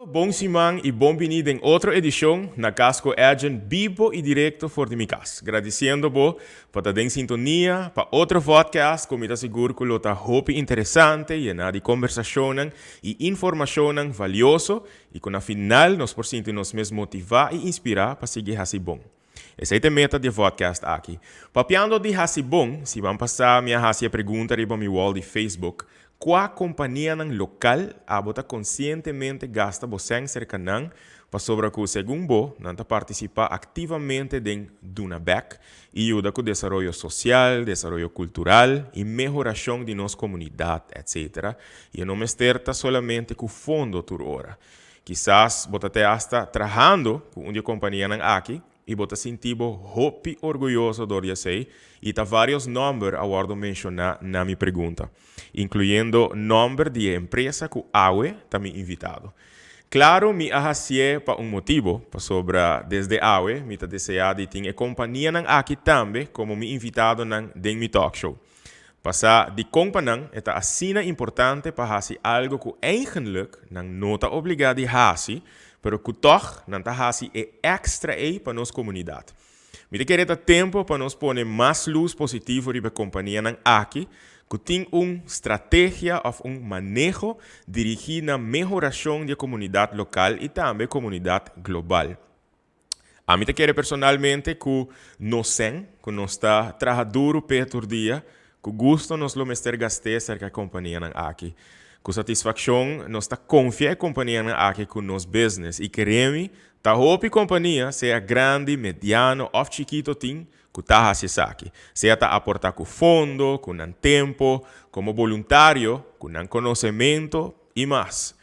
Bon siman y bon bini den otro edicion na Cas cu Edjean bibo y directo for di mi cas. Gradiciendo bo pa ta den sintonia pa otro vodcast cu mi ta sigur cu lo ta hopi interesante, yena di conversacionnan y informacionnan valioso y cu na final nos por sinti nos mes motiva y inspira pa sigui haci bon. Esey ta e meta di e vodcast aki. Papiando di haci bon, siman pasa mi a haci e pregunta riba mi wall di Facebook, Cua companianan local abo ta conscientemente gasta bo cen cerca nan pasobra cu segun bo nan ta participa activamente den duna bek y yuda cu desaroyo social, desaroyo cultural y mehoracion di nos comunidad, etc. Y e no mester ta solamente cu fondo tur ora. Kisas bo ta te hasta trahando cu un di e companianan aki y bo ta sinti bo hopi orguyoso dor di esey y ta varios nomber a wordo menciona na mi pregunta, incluyendo nomber di e empresa cu awe ta mi invitado. Claro mi a hacié pa un motibo, pasobra desde awe mi ta desea di tin e companianan aki tambe como mi invitadonan den mi talkshow. Pasa dikon pa nan e ta asina importante pa hasi algo ku eigenlik nan no ta obligá di hasi, pero ku tòg nan ta hasi e èkstra ei pa nos komunidat. Mi ta kere ta tempu pa nos pone mas lus positivo riba e kompanianan aki ku tin un strategia òf un maneho dirigí na mehorashon di e komunidat lokal i tambe komunidat global. Ami ta kere personalmente ku nos sen, ku nos ta traha duru p'e tur dia, ku gusto nos lo mester gast'é serka e kompanianan aki. Ku satisfakshon nos ta konfia e kompanianan aki ku nos business i keremi ta hopi kompania, sea grandi, mediano òf chikito tin ku ta hasi esaki, sea ta aportá ku fondo, ku nan tempo, komo boluntario, ku nan konosementu i mas.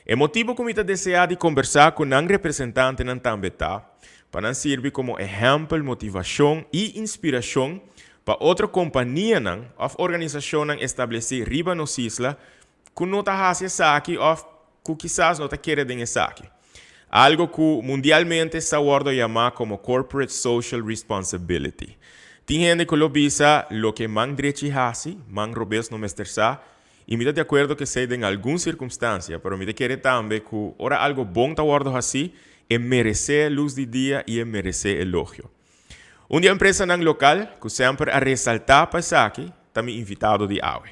E motibu ku mi ta deseá di kombersá ku nan representantenan tambe ta pa nan sirbi komo ehèmpel, motivashon i inspirashon pa otro kompanianan òf organisashonnan establesí riba nos isla ku no ta hasi esaki òf ku kisas no ta kere den esaki. Algo ku mundialmente sa wòrdu yamá komo corporate social responsibility. Tin hende ku lo bisa loke man drechi hasi, man robes no mester sa, i mi ta di akuerdo ku esei den algun sirkumstansia, pero mi ta kere tambe ku ora algo bon ta wòrdu hasí, e meresé lus di dia i e meresé elogio. Un di e empresanan lokal ku semper a resaltá pa esaki ta mi invitado di awe.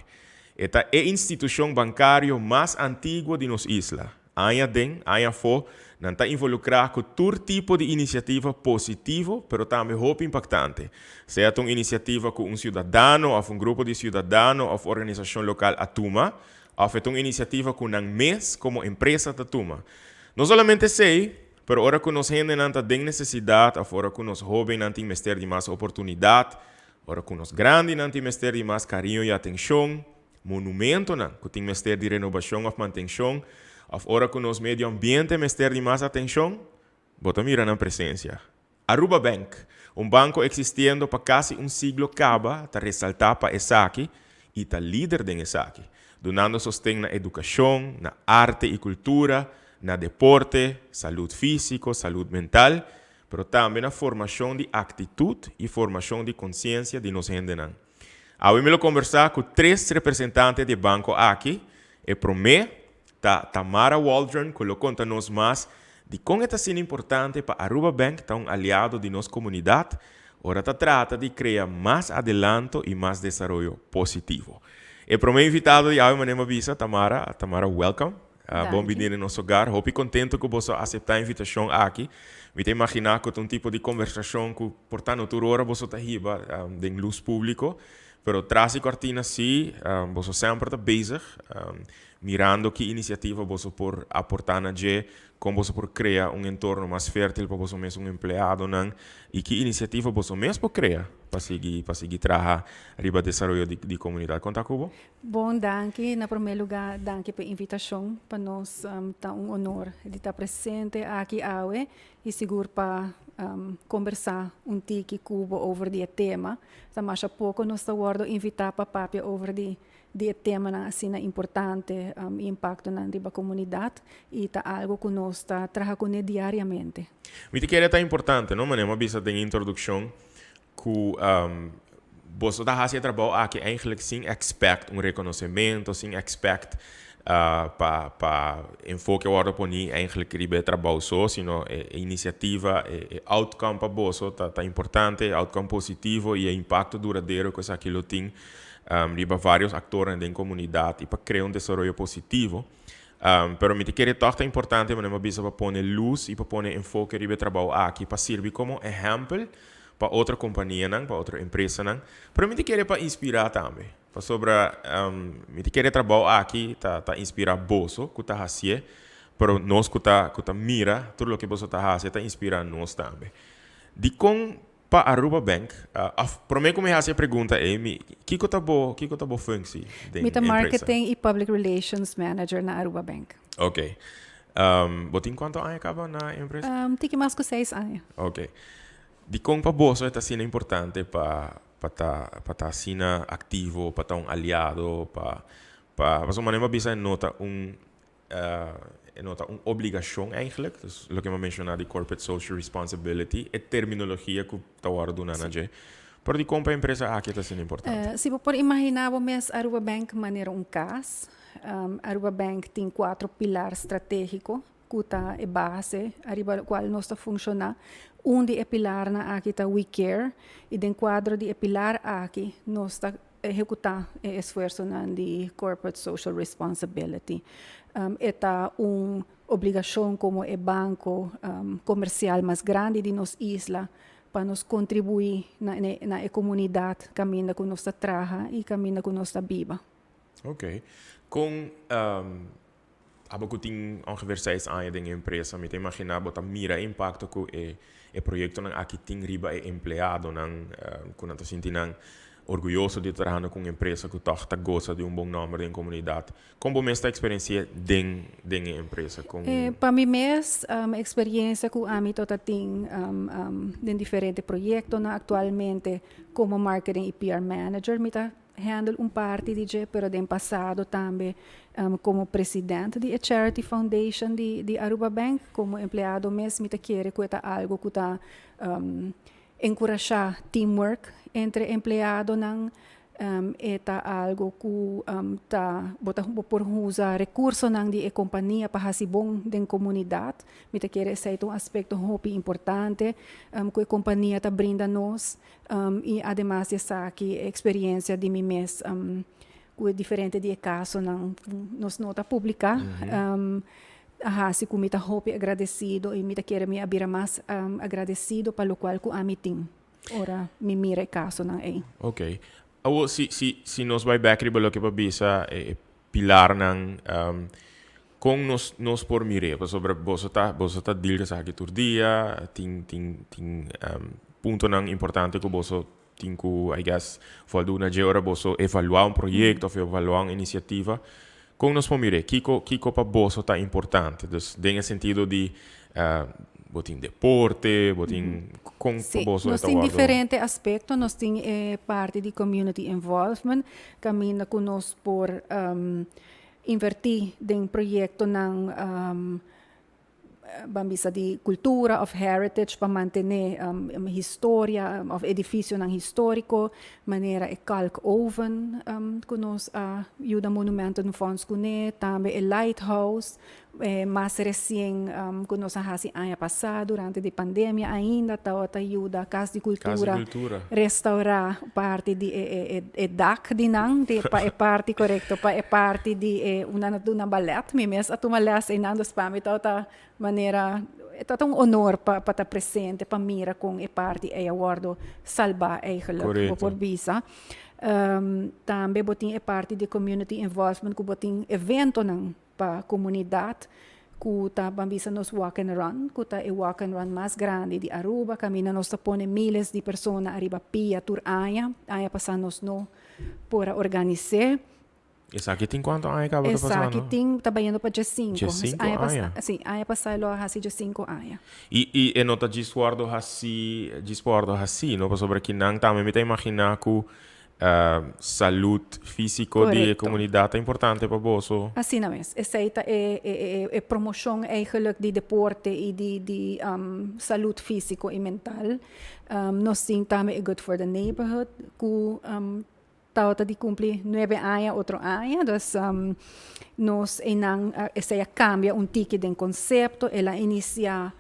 E ta e institushon bankario mas antiguo di nos isla. Aña den, aña afó, nan ta involukrá ku tur tipo di inisiativa positivo pero tambe hopi impaktante. Sea ta un inisiativa ku un siudadano òf un grupo di siudadano òf organisashon lokal a tuma, òf e ta un inisiativa ku nan mes komo empresa ta tuma. No solamente esei, pero ora ku nos hendenan ta den nesesidat òf ora ku nos hóbennan tin mester di mas oportunidat, ora ku nos grandinan tin mester di mas kariño i atenshon, monumentonan ku tin mester di renobashon òf mantenshon, òf ora ku nos medio ambiente mester di mas atenshon, bo ta mira nan presensia. Aruba Bank, un banko eksistiendo pa kasi un siglo kaba, ta resaltá pa esaki i ta lider den esaki, dunando sosten na edukashon, na arte i kultura, na deporte, salud físiko, salud mental, pero tambe na formashon di aktitut i formashon di konsiensia di nos hendenan. Awe mi lo kombersá ku tres representante di e banko aki. E promé ta Tamara Waldron ku lo konta nos mas di kon e ta asina importante pa Aruba Bank ta un aliado di nos komunidat ora ta trata di krea mas adelanto i mas desaroyo positivo. E promé invitado di awe manera mi a bisa, Tamara. Tamara, welcome. Bon bini den nos hogar. Hopi contento cu boso a acepta e invitacion aki. Mi ta imagina cu ta un tipo di conversacion cu por ta no tur ora boso ta hiba den luz publico, pero tras di cortina si boso semper ta bezig mirando ki iniciativa boso por aporta na dje, con boso por crea un entorno mas fertil pa boso mes un empleadonan y ki iniciativa boso mes por crea pa sigui pa sigui traha riba desaroyo di comunidad. Con ta cu bo? Bon, danki. Na promé lugá, danki pa e invitashon. Pa nos ta un honor di ta presente aki awe i sigur pa kombersá un tiki ku bo over di e tema. Ta masha poko nos ta wòrdu invitá pa papia over di di e temanan asina importante i impaktonan riba komunidat i ta algu ku nos ta traha kuné diariamente. Mi ta kere ta importante, no? Manera mi a bisa den e introdukshon Ku boso ta hasi e trabou aki eigenlijk sin expect un rekonosementu, sin expect Pa enfoke wordo poni eigenlijk riba e trabou so, sino e iniciativa, e outcome pa boso ta importante, e outcome positivo y e impacto duradero cu esaki lo tin riba varios actornan den comunidad y pa crea un desaroyo positivo. Pero mi ta kere toch ta importante manera mi a bisa pa pone luz y pa pone enfoke riba e trabou aki pa sirbi como ehempel pa otro companianan, pa otro empresanan, pero mi ta kere pa inspira tambe. Pasobra mi ta kere trabou aki ta inspira boso ku ta hasié, pero nos ku ta ku ta mira tur loke boso ta hasi ta inspira nos tambe. Dikon pa Aruba Bank, òf promé ku mi hasi e pregunta ei, mi kiko ta bo kiko ta bo functie den Mi ta empresa? Marketing i Public Relations Manager na Aruba Bank. Oké. Bo tin kuantu aña kaba na e empresa? Tiki mas ku seis aña. Oké. Dikon pa boso e ta asina importante pa pa ta pa ta asina activo, pa ta un aliado, pa pa pasobra manera bo a bisa e no ta un e no ta un obligacion eigenlijk, dus loke mi a menciona di corporate social responsibility, e terminologia cu ta worde duna na dje, pero dicon pa e empresa aki ta asina importante? Si bo por imagina bo mes Aruba Bank manera un cas, Aruba Bank tin cuatro pilar strategico ku ta e base ariba kual nos ta funshoná. Un di e pilarnan aki ta We Care i den kuadro di e pilar aki nos ta ehekutá e esfuersonan di Corporate Social Responsibility. E ta un obligashon komo e banko komersial mas grandi di nos isla pa nos kontribuí na e komunidat kaminda ku nos ta traha i kaminda ku nos ta biba. Oké. Kon Abo ku tin ongeveer seis aña den e empresa, mi ta imaginá bo ta mira e impakto ku e e proyektonan aki tin riba e empleadonan, ku nan ta sinti nan orguyoso di ta trahando ku un empresa ku tòg ta gosa di un bon nòmber den komunidat. Kon bo mes ta eksperensi'é den den e empresa? Kon. Pa mi mes, eksperiencia ku ami tabata tin den diferente proyektonan aktualmente komo marketing i PR manager mi ta handle un parti di dje, pero den pasado tambe como president di e Charity Foundation di Aruba Bank, como empleado mes mi ta kere cu e ta algo cu ta encurasha teamwork entre empleadonan, e ta algo cu ta bo ta bo por usa recursonan di e compania pa haci bon den comunidad. Mi ta kere esey ta un aspecto hopi importante cu e compania ta brinda nos. I ademas di esaki e experiencia di mi mes cu e diferente di e casonan cu nos no ta publica a haci cu mi ta hopi agradecido y mi ta kere mi a bira mas agradecido pa locual cu ami tin ora mi mira e casonan ey. Ok. Awor si si si nos bay bek riba loke bo a bisa e pilarnan Kon nos nos por mir'é? Pasobra boso ta boso ta deal ku esaki tur dia, tin tin tin puntonan importante ku boso tin ku I guess voldoen na dje ora boso evaluá un proyekto òf evaluá un inisiativa. Kon nos por mir'é? Kiko kiko pa boso ta importante? Dus den e sentido di bo tin deporte, bo tin kon pa Sí, boso e nos ta tin wòrdu? diferente aspekto. Nos tin e parti di community involvement kaminda ku nos por Invertí den proyektonan ban bisa di kultura òf heritage pa mantené historia òf edifisionan históriko, manera e kalkoven ku nos a yuda Monumentenfonds kuné, tambe e lighthouse mas resien ku nos a hasi aña pasá durante di pandemia ainda tabata yuda Kas di Kultura restaurá parti di e dak di nan pa e parti korekto pa e parti di e unda nan ta duna balèt. Mi mes a tuma lès einan dus pa mi tabata manera e tabata un honor pa ta presente pa mira kon e parti ei a wòrdu salbá eigenlijk bo por bisa. Tambe bo tin e parti di community involvement ku bo tin eventonan pa comunidad cu ta ban bisa nos walk and run, cu ta e walk and run mas grandi di Aruba, caminda nos ta pone miles di persona ariba pia tur aña, aña pasa nos no por a organise. Esaki tin cuanto aña caba ta pasando? Esaki tin, ta bayendo pa diescinco. Diescinco aña? Si, aña pasa lo a haci diescinco aña. Y e no ta djis wordo haci, djis por wordo haci, no? Pasobra kinan tambe mi ta imagina cu Salud físiko di e komunidat ta importante pa boso? Asina mes. Esei ta e promoshon eigenlijk di deporte i di salud físiko i mental. Nos tin tambe e Good for the Neighborhood ku. Tabata di cumpli 9 aña otro aña, dus nos einan esey a cambia un tiki den concepto. El a inicia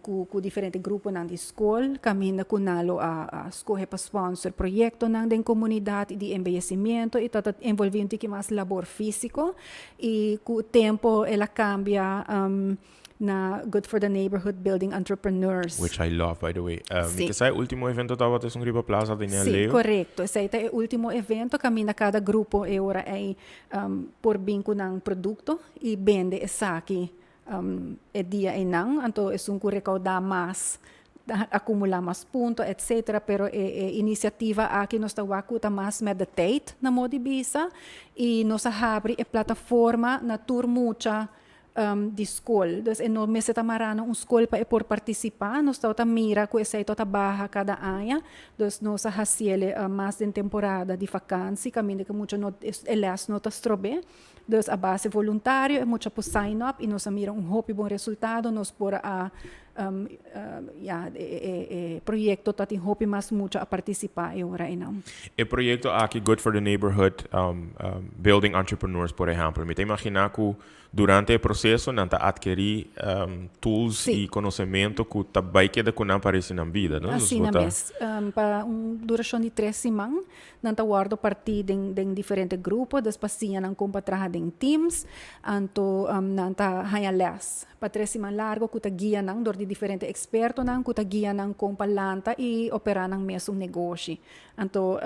cu diferente gruponan di scol, caminda cu nan lo a scoge pa sponsor proyectonan den comunidad di embeyecimiento y ta envolvi un tiki mas labor fisico, y cu tempo el a cambia na Good for the Neighborhood Building Entrepreneurs. Which I love, by the way. Esey ultimo evento tabata esun riba Plaza di Leo? Correcto. Esey ta e ultimo evento caminda cada grupo e ora ey por bin cu nan producto y bende esaki e dia einan. Anto esun cu recauda mas, acumula mas punto, etc. Pero e iniciativa aki nos ta wak cu ta mas met de tijd, na moda di bisa, y nos a habri e plataforma na tur mucha di scol. Dus e no mester ta mara na un scol pa e por participa. Nos ta mira cu esey ta baha cada aña. Dus nos a haciele mas den temporada di vakantie, caminda cu mucha no, e les no ta strobe. Dus a base voluntario e mucha por sign up y nos a mira un hopi bon resultado. Nos por a ja, e proyecto ta tin hopi mas mucha a participa e ora einan. E proyecto aki, Good for the Neighborhood, Building Entrepreneurs, por ehempel. Mi ta imagina cu durante e proceso nan ta adkeri tools y conocemento cu ta bay keda cu nan pa resto nan bida, no? Asina mes. Pa un duracion di 3 siman, nan ta wordo parti den diferente grupo, dus pa siña nan con pa traha den teams, anto nan ta haya les pa 3 siman largo cu ta guia nan door di diferente expertonan cu ta guia nan con pa lanta y opera nan mes un negoshi. Anto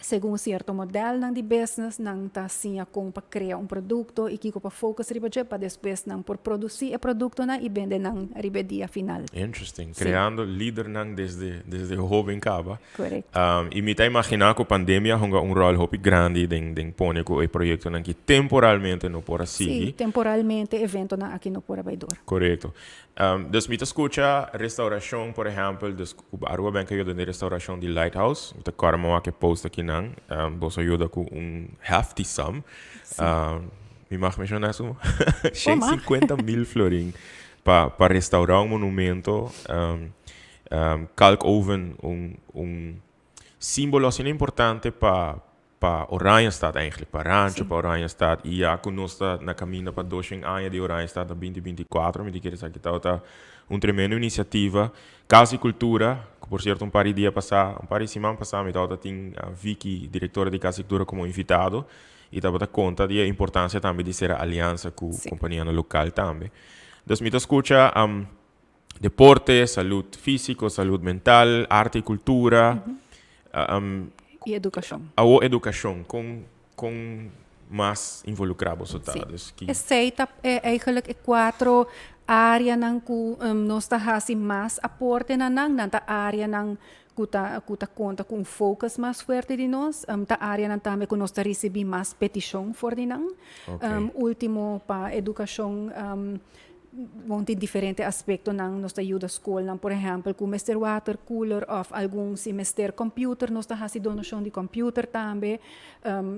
segun cierto modelnan di business, nan ta siña con pa crea un producto y kico pa focus riba dje pa despues nan por produci e productonan y bende nan riba dia final. Interesting. Creando lidernan desde hoben caba. Correcto. Y mi ta imagina cu pandemia a hunga un rol hopi grandi den pone cu e proyectonan cu temporalmente no por a sigui. Si, temporalmente eventonan aki no por a bay door. Correcto. Dus mi ta scucha restauracion, por ehempel, dus Aruba Bank a yuda den restauracion di Lighthouse. Mi ta corda mi a post aki nan. Boso a yuda cu un hefty sum. Mi mag menciona su? 150 mil florin pa restaura un monumento. Kalkoven, un simbolo asina importante pa Oranjestad eigenlijk, pa Rancho, pa Oranjestad. Y ya cu nos ta na camino pa 200 aña di Oranjestad na 2024, mi kier sa ta un tremendo iniciativa. Cas di Cultura, cu por cierto un par di dia pasa, un par di siman pasa, mi tabata tin Vicky, directora di Cas di Cultura, como invitado. Y tabata conta di importancia tambe di cera aliansa cu compania local tambe. Dus mi ta scucha deporte, salud fisico, salud mental, arte y cultura. Y educacion. Of educacion, con mas involucra bo ta. Dus Esey ta eigenlijk e cuatro areanan cu nos ta haci mas aporte na nan, nan ta areanan cu ta conta cu un focus mas fuerte di nos, ta areanan tambe cu nos ta ricibi mas peticion for di nan. Ultimo pa educacion, bon, tin diferente aspectonan. Nos ta yuda scolnan, por ehempel, cu mester water cooler of algun si mester computer, nos ta haci donacion di computer tambe.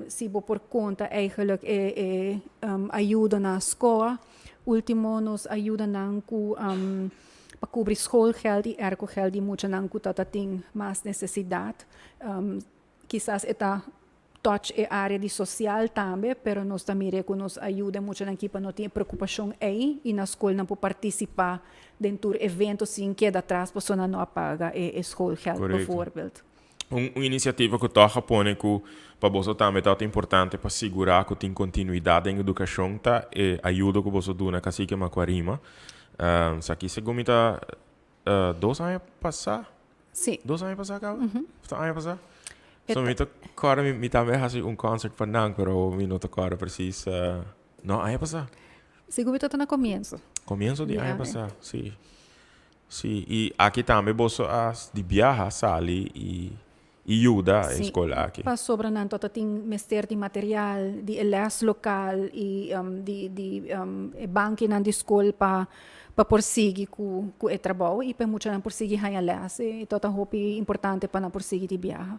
Si bo por conta eigenlijk e ayuda na scol. Ultimo nos a yuda nan cu pa cubri schoolgeld y aircogeld di muchanan cu ta tin mas necesidad. Kisas e ta touch e area di social tambe, pero nos tambe cu nos a yuda muchanan aki pa no tin preocupacion ey y na scol nan por participa den tur evento sin keda atras pasobra nan no a paga e schoolgeld, bijvoorbeeld. Un iniciativa cu toch a pone cu pa boso tambe ta importante pa sigura cu tin continuidad den educacion ta e ayudo cu boso duna Cacique Macuarima. Esaki segun mi ta 2 aña pasa? Si. 2 aña pasa caba? 2 aña pasa? So mi ta corda mi tambe a haci un concert pa nan, pero mi no ta corda precies. No, aña pasa. Segun mi ta na comienso. Comienso di aña pasa, si. Si, y aki tambe boso a di biaha sali y yuda e scol aki. Pasobra nan tin mester di material, di les lokaal y di e bankinan di scol pa por sigui cu e trabou y pa muchanan por sigui haya les. Y ta hopi importante pa nan por sigui di biaha.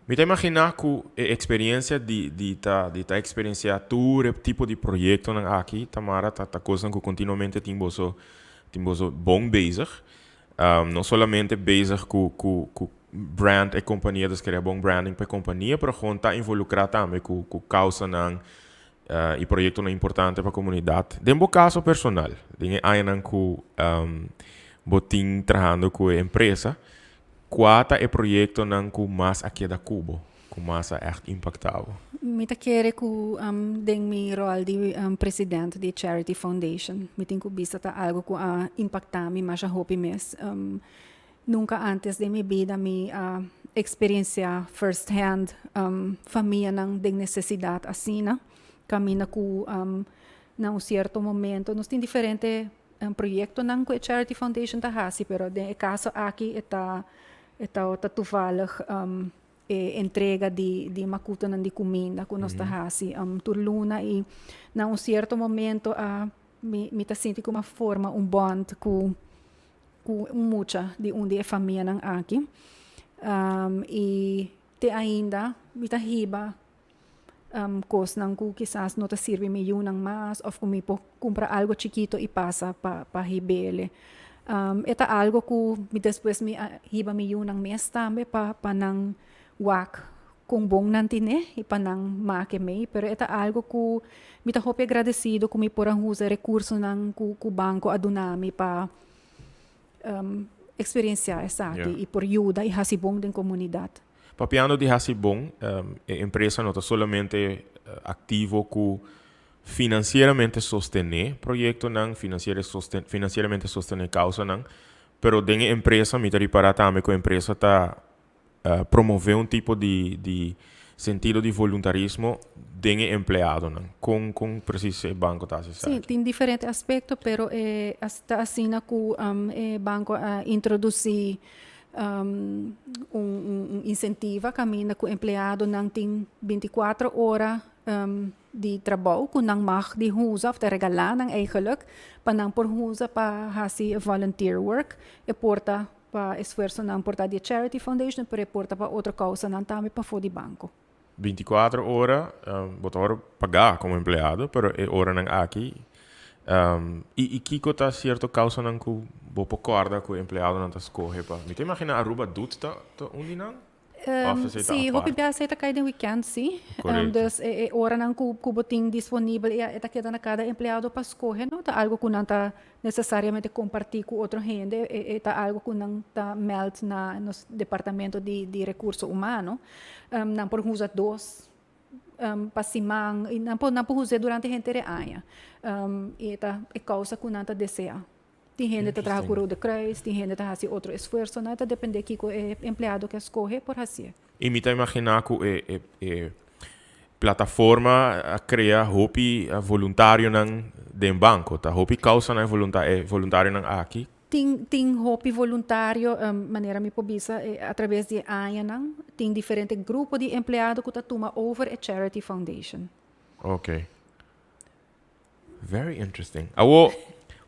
Mi ta imagina cu e experiencia di ta experiencia tur tipo di proyectonan aki, Tamara, ta cos cu continuamente tin boso bon bezig. No solamente bezig cu Brand e compania, dus crea bon branding pa e compania, pero gewoon ta involucra tambe cu causanan y proyectonan importante pa comunidad. Den bo caso personal, den e añanan cu bo tin trahando cu e empresa, cua ta e proyectonan cu mas a keda cu bo, cu mas a echt impacta bo? Mi ta kere cu den mi rol di president di Charity Foundation, mi tin cu bisa ta algo cu a impacta mi masha hopi mes. Nunca antes den mi bida mi a experiencia first hand famianan den necesidad asina, caminda cu na un cierto momento nos tin diferente proyectonan cu e Charity Foundation ta haci, pero den e caso aki e ta toevallig e entrega di macutonan di cuminda cu nos ta haci tur luna, y na un cierto momento mi ta sinti como a forma un bond cu un mucha di un di e famianan aki y te ainda mi ta hiba cosnan cu kisas no ta sirbi mi yiunan mas of cu mi por cumpra algo chikito y pasa pa hib'ele. E ta algo cu mi despues mi a hiba mi yiunan mes tambe pa nan wak con bon nan tine y pa nan make mee, pero e ta algo cu mi ta hopi agradecido cu mi por a usa recursonan cu banco a duna mi pa experiencia esaki y por yuda y haci bon den comunidad. Papiando di haci bon, e empresa no ta solamente activo cu financieramente sostene proyectonan, financieramente sostene causanan, pero den e empresa mi ta ripara tambe cu e empresa ta promove un tipo di sentido di voluntarismo den e empleadonan. Con precies e banco ta haci? Si, tin diferente aspecto, pero ta asina cu e banco a introduci un incentivo caminda cu empleadonan tin 24 ora di trabou cu nan mag di usa of ta regala nan eigenlijk pa nan por usa pa haci volunteer work. E por ta pa esfuersonan por ta di Charity Foundation, pero e por ta pa otro causanan tambe pafo di banco. 24 ora, bo ta ora paga como empleado, pero e oranan aki. Y kico ta cierto causanan cu bo por corda cu empleadonan ta scoge pa? Mi ta imagina Aruba Doet ta un di nan? Of esey ta Si, apart? Hopi biaha esey ta cay den weekend, si. Dus e oranan cu bo tin disponibel, e ta keda na cada empleado pa scoge, no? Ta algo cu nan ta necesariamente comparti cu otro hende, e ta algo cu nan ta meld na nos departamento di recurso humano. Nan por usa 2 pa siman, y nan por usa durante henter aña. Y ta e causa cu nan ta desea. Tin hende ta traha cu Rode Kruis, tin hende ta haci otro esfuerso, no? Ta depende kico e empleado kier scoge por haci. Y mi ta imagina cu e plataforma a crea hopi voluntarionan den banco. Ta hopi causanan voluntarionan aki. Tin hopi voluntario, manera mi por bisa, a traves di añanan, tin diferente grupo di empleado cu ta tuma over e Charity Foundation. Ok. Very interesting. Awo,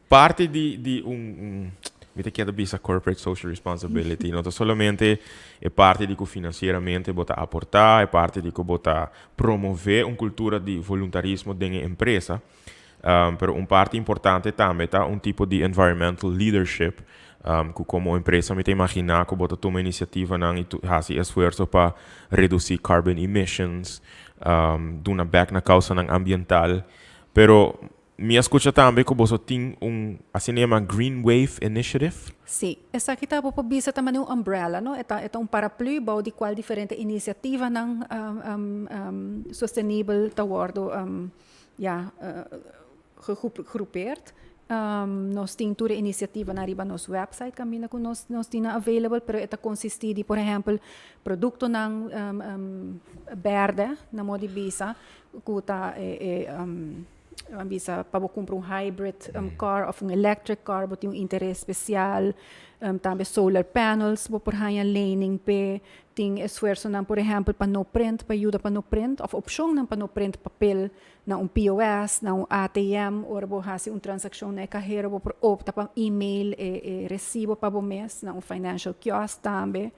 parti di un mi ta kier bisa corporate social responsibility, no ta solamente e parti di cu financieramente bo ta aporta, e parti di cu bo ta promove un cultura di voluntarismo den e empresa, pero un parti importante tambe ta un tipo di environmental leadership, cu como empresa mi ta imagina cu bo ta tuma iniciativanan y haci esfuerso pa reduci carbon emissions, duna back na causanan ambiental. Pero mi a scucha tambe cu boso tin un, asina yama, Green Wave Initiative. Si, esaki ta bo por bisa tambe un umbrella, no? E ta un paraplu bou di cual diferente iniciativanan sostenibel ta wordo ja, gegroepeerd. Nos tin tur iniciativanan riba nos website caminda cu nos tin available, pero e ta consisti di, por ehempel, productonan berde, na moda di bisa, cu ta bisa pa bo cumpra un hybrid car of un electric car, bo tin un interes special, tambe solar panels, bo por haya lening pe, tin esfuersonan, por ehempel, pa no print, pa yuda pa no print, of opcionnan pa no print papel na un POS, na un ATM, ora bo haci un transaccion na e cahero, bo por opta pa email e recibo pa bo mes, na un financial kiosk tambe.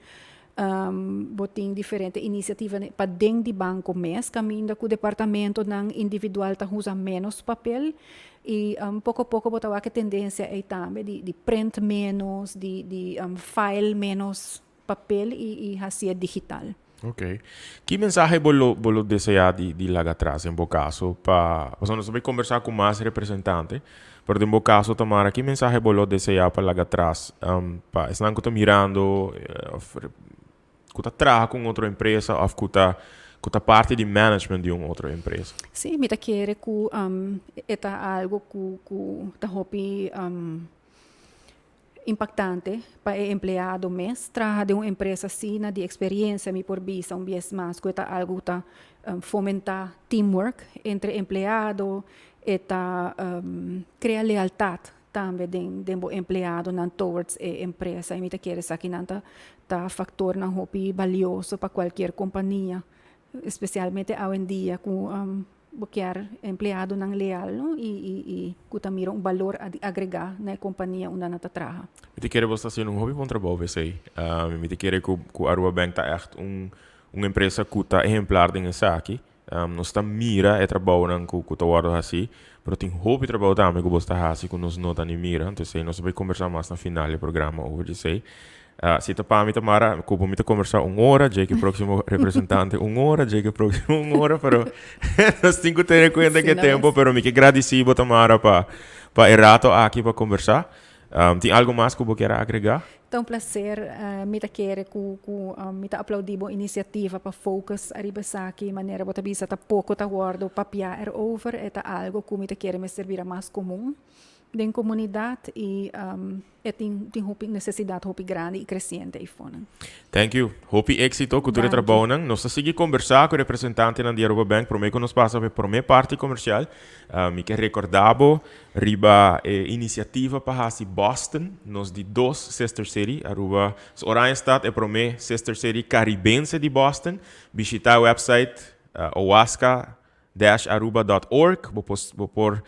Bo tin diferente iniciativa pa den di banco mes, caminda cu departamentonan individual ta usa menos papel y poco poco bo ta wak e tendencia ey tambe di print menos, di file menos. papel y y hacié digital. Ok. Ki mensahe bo lo bo lo desea di di laga atras den bo caso pa pasobra nos ta bay conversa cu mas representante pero den bo caso Tamara ki mensahe bo lo desea pa laga atras pa esnan cu ta mirando of cu ta traha cu un otro empresa of cu ta cu ta parti di management di un otro empresa? Sí, mi ta kere cu e ta algo cu cu ta hopi Impactante pa e empleado mes traha den un empresa asina di experiencia mi por bisa un bies mas cu e ta algo cu ta fomenta teamwork entre empleado, e ta crea lealtad tambe den den bo empleadonan towards e empresa y mi ta kere esakinan ta ta factornan hopi balioso pa cualkier compania especialmente awendia cu Bo kier empleadonan leal no y y y cu ta mira un balor agrega na e compania unda nan ta traha. Mi ta kere bo sta haciendo un hopi bon trabou p'esey. Mi ta kere cu cu Aruba Bank ta echt un un empresa cu ta ehemplar den esaki. Nos ta mira e trabounan cu cu ta wordo haci, pero tin hopi trabou tambe cu bo sta haci cu nos no ta ni mira. Entonces esey nos ta bay combersa mas na final di programa over di esey. Si ta pa mi Tamara, cu bo mi ta conversa un ora, dje cu proximo representante un ora, dje cu proximo un ora, pero nos tin cu tene cuenta cu e tempo, pero mi ke gradici bo Tamara pa pa e rato aki pa conversa. Tin algo mas cu bo kier a agrega? Ta un placer, mi ta kere cu cu mi ta aplaudi bo iniciativa pa focus ariba esaki, manera bo ta bisa ta poco ta wordo papia erover, e ta algo cu mi ta kere mester bira mas comun den comunidad y E tin tin hopi necesidad hopi grandi y creciente eifonan. Thank you. Hopi éxito cu tur e trabounan. Nos ta sigui conversa cu representantenan di Aruba Bank prome cu nos pasa pa e prome parti comercial. Mi ke recorda bo riba e iniciativa pa haci Boston nos di dos sister city. Aruba, Oranjestad e prome sister city Caribense di Boston. Bishita e website oasca. Dash aruba dot org bo por bo por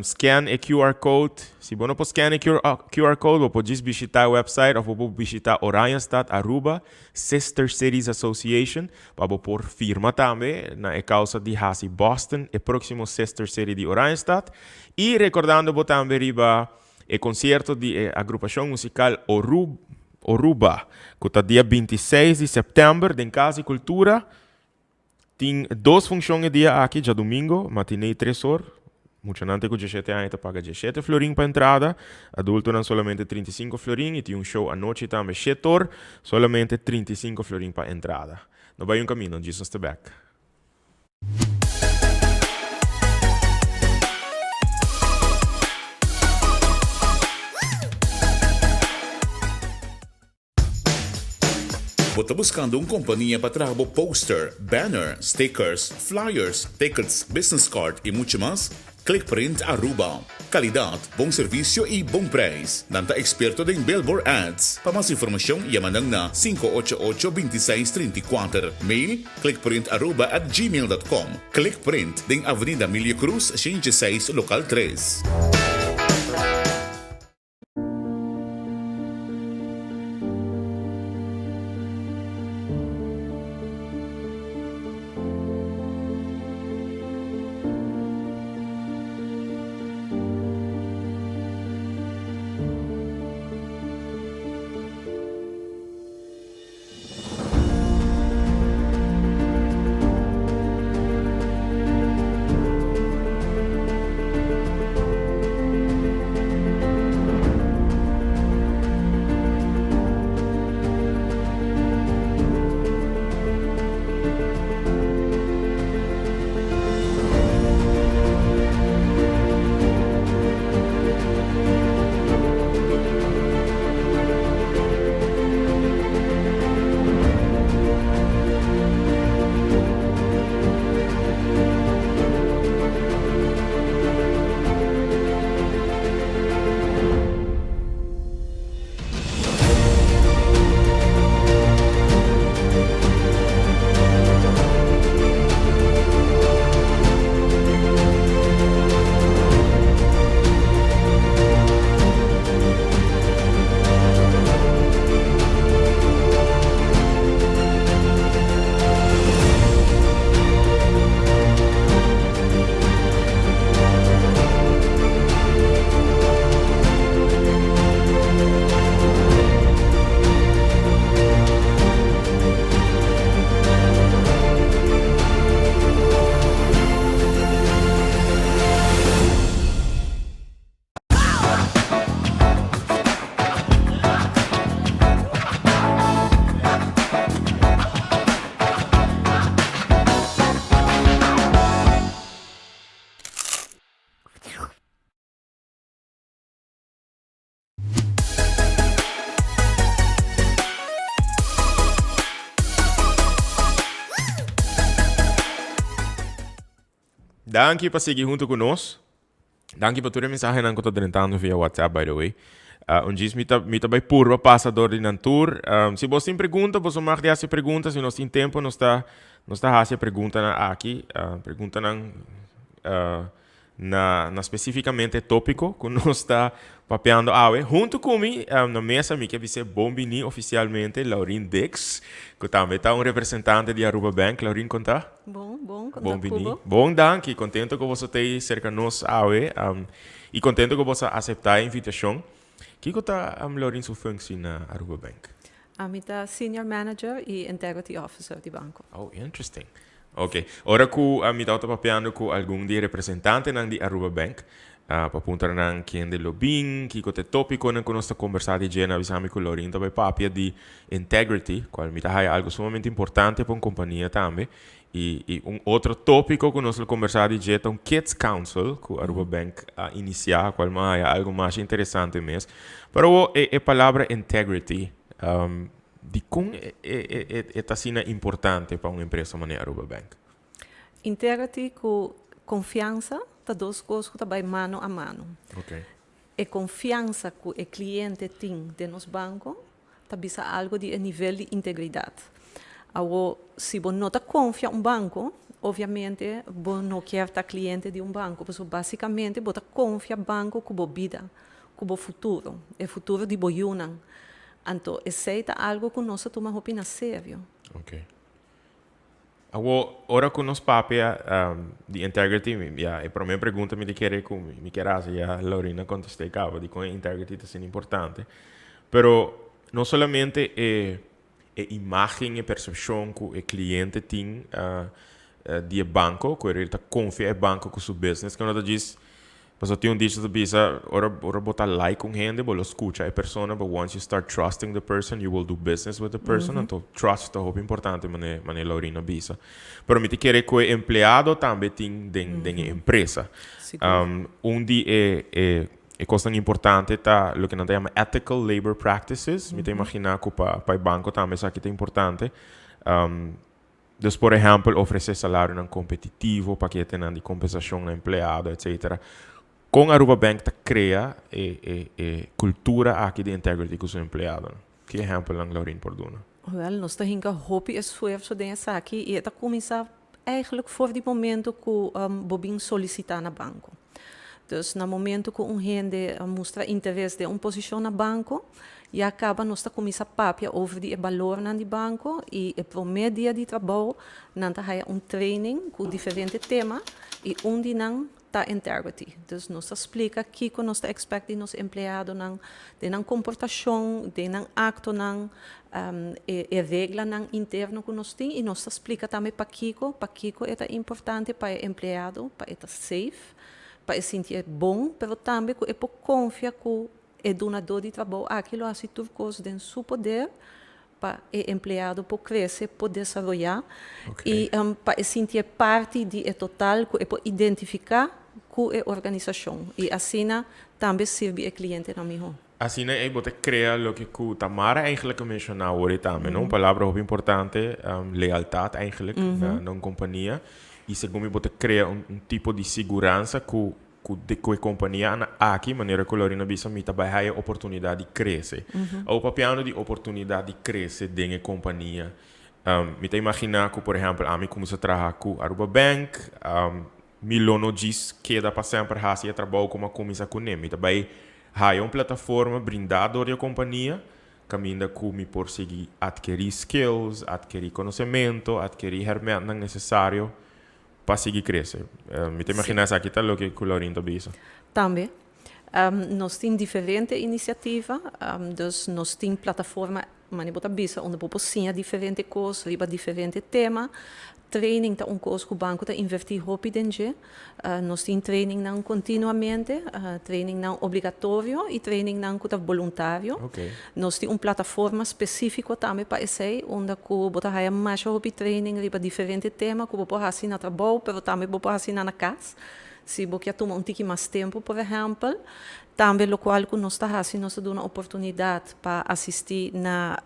scan e QR code si bo no por scan e QR code bo por djis bishita e website of bo por bishita Oranjestad Aruba Sister Cities Association pa bo por firma tambe na e causa di haci Boston e proximo Sister City di Oranjestad y recordando bo tambe riba e concierto di e agrupacion musical Oru Oruba cu ta dia 26 di september den Cas di Cultura. Tin dos funcion e dia aki, djadumingo, matinee tres or. Muchanan te cu diesshete aña ta paga diesshete florin pa entrada, adultonan solamente 35 florin y tin un show anochi tambe shet or, solamente 35 florin pa entrada. No bay un camino, djis nos ta bek. Bo ta buskando un kompania pa traha bo poster, banner, stickers, flyers, tickets, business card i muchu mas? Clickprint Aruba. Kalidat, bon servisio i bon prijs. Nan ta eksperto den billboard ads. Pa mas informashon yama nan na 588 26 34. Mail, clickprintaruba at gmail dot com. Clickprint, den Avenida Milio Cruz, 106, lokal tres. Danki pa sigui hunto cu nos. Danki pa tur e mensahenan cu ta drentando via WhatsApp, by the way. Un djis mi ta bay purba pasa door di nan tur. Si bo tin pregunta, bo mag di haci pregunta. Si nos tin tempo, nos ta haci preguntanan aki. Preguntanan na specificamente topico cu nos ta papiando awe. Hunto cu mi, na mesa, mi kier bisa bon bini oficialmente Laurin Dix, cu tambe ta un representante di Aruba Bank. Laurin, con ta? Bon, bon, Bon bini. Bon, danki. Contento cu bo ta cerca nos awe. Y contento cu bo a acepta e invitacion. Kico ta Laurin su functie na Aruba Bank? Ami ta Senior Manager y Integrity Officer di banco. Oh, interesting. Ok. Ora cu mi tabata papiando cu algun di representantenan di Aruba Bank, pa puntra nan kende lo bin, kico ta e topiconan cu nos ta conversa di dje, nan a bisa mi cu Laurin ta bay papia di integrity, cual mi ta haya algo sumamente importante pa un compania tambe. Y un otro topico cu nos lo conversa di dje ta un Kids Council cu Aruba Bank a inicia, cual mi a haya algo mas interesante mes. Pero e palabra integrity, di con e ta asina importante pa un empresa manera Aruba Bank? Integrity cu confiansa ta dos cos cu ta bay mano a mano. E confiansa cu e cliente tin den nos banco ta bisa algo di e nivel di integridad. Awo, si bo no ta confia un banco, obviamente bo no kier ta cliente di un banco, pasobra basicamente bo ta confia banco cu bo bida, cu bo futuro, e futuro di bo yiunan. Anto, esey ta algo cu nos ta tuma hopi na serio. Ok. Awo, ora cu nos papia di integrity, ya, e prome pregunta mi ta kere cu mi kier haci, ya Laurin a contesta caba di con integrity ta asina importante. Pero no solamente e imagen, e percepcion cu e cliente tin di e banco, cu e ta confia e banco cu su business, cu no ta djis, pasobra tin un dicho ta bisa, ora bo ta like un hende, bo lo scucha e persona, but once you start trusting the person, you will do business with the person. Anto, trust ta hopi importante, mane Laurin a bisa. Pero mi ta kere cu e empleado tambe tin den e empresa. Un di e cosnan importante ta loke nan ta yama ethical labor practices. Mi ta imagina cu pa e banco tambe esaki ta importante. Dus, por ehempel, ofrece salarionan competitivo, paketenan di compensacion na empleado, etcetera. Con Aruba Bank ta crea e cultura aki di integrity cu su empleadonan? Ki ehempelnan Laurin por duna? Wel, nos ta hinca hopi esfuerso den esaki y e ta cuminsa eigenlijk for di momento cu bo bin solicita na banco. Dus na momento cu un hende mustra interes den un posicion na banco, ya caba nos ta cuminsa papia over di e balornan di banco y e prome dia di trabou nan ta haya un training cu diferente tema y un di nan ta integrity. Dus nos ta splica kico nos ta expect di nos empleadonan, den nan comportacion, den nan actonan, e reglanan interno cu nos tin y nos ta splica tambe pakico e ta importante pa e empleado, pa e ta safe, pa e sinti bon, pero tambe cu e por confia cu e dunador di trabou aki lo haci tur cos den su poder pa e empleado por crece, por desaroya y pa e sinti parti di e total, cu e por identifica cu e organisacion y asina tambe sirbi e clientenan miho. Asina e bo ta crea loke cu Tamara eigenlijk a menciona awor tambe, no? Un palabra hopi importante, lealtad eigenlijk na un compania. Y segun mi bo ta crea un tipo di siguransa cu e compania aki, manera cu Laurin a bisa, mi ta bay haya oportunidad di crece. Of papiando di oportunidad di crece den e compania, mi ta imagina cu, por ehempel, ami cuminsa traha cu Aruba Bank, mi lo no djis keda pa semper haci e trabou como a cuminsa cune. Mi ta bay haya un plataforma brinda door di e compania, caminda cu mi por sigui adkeri skills, adkeri conocemento, adkeri hermentnan necesario pa sigui crece. Mi ta imagina esaki ta loke cu Laurin ta bisa. Tambe. Nos tin diferente iniciativa, dus nos tin plataforma, mane bo ta bisa, unda bo por siña diferente cos riba diferente tema. Training ta un cos cu banco ta inverti hopi den dje. Nos tin trainingnan continuamente, trainingnan obligatorio y trainingnan cu ta voluntario. Nos tin un plataforma specifico tambe pa esey, unda cu bo ta haya masha hopi training riba diferente tema cu bo por haci na trabou, pero tambe bo por haci na cas. Si bo kier tuma un tiki mas tempo, por ehempel. Tambe locual cu nos ta haci, nos ta duna oportunidad pa asisti na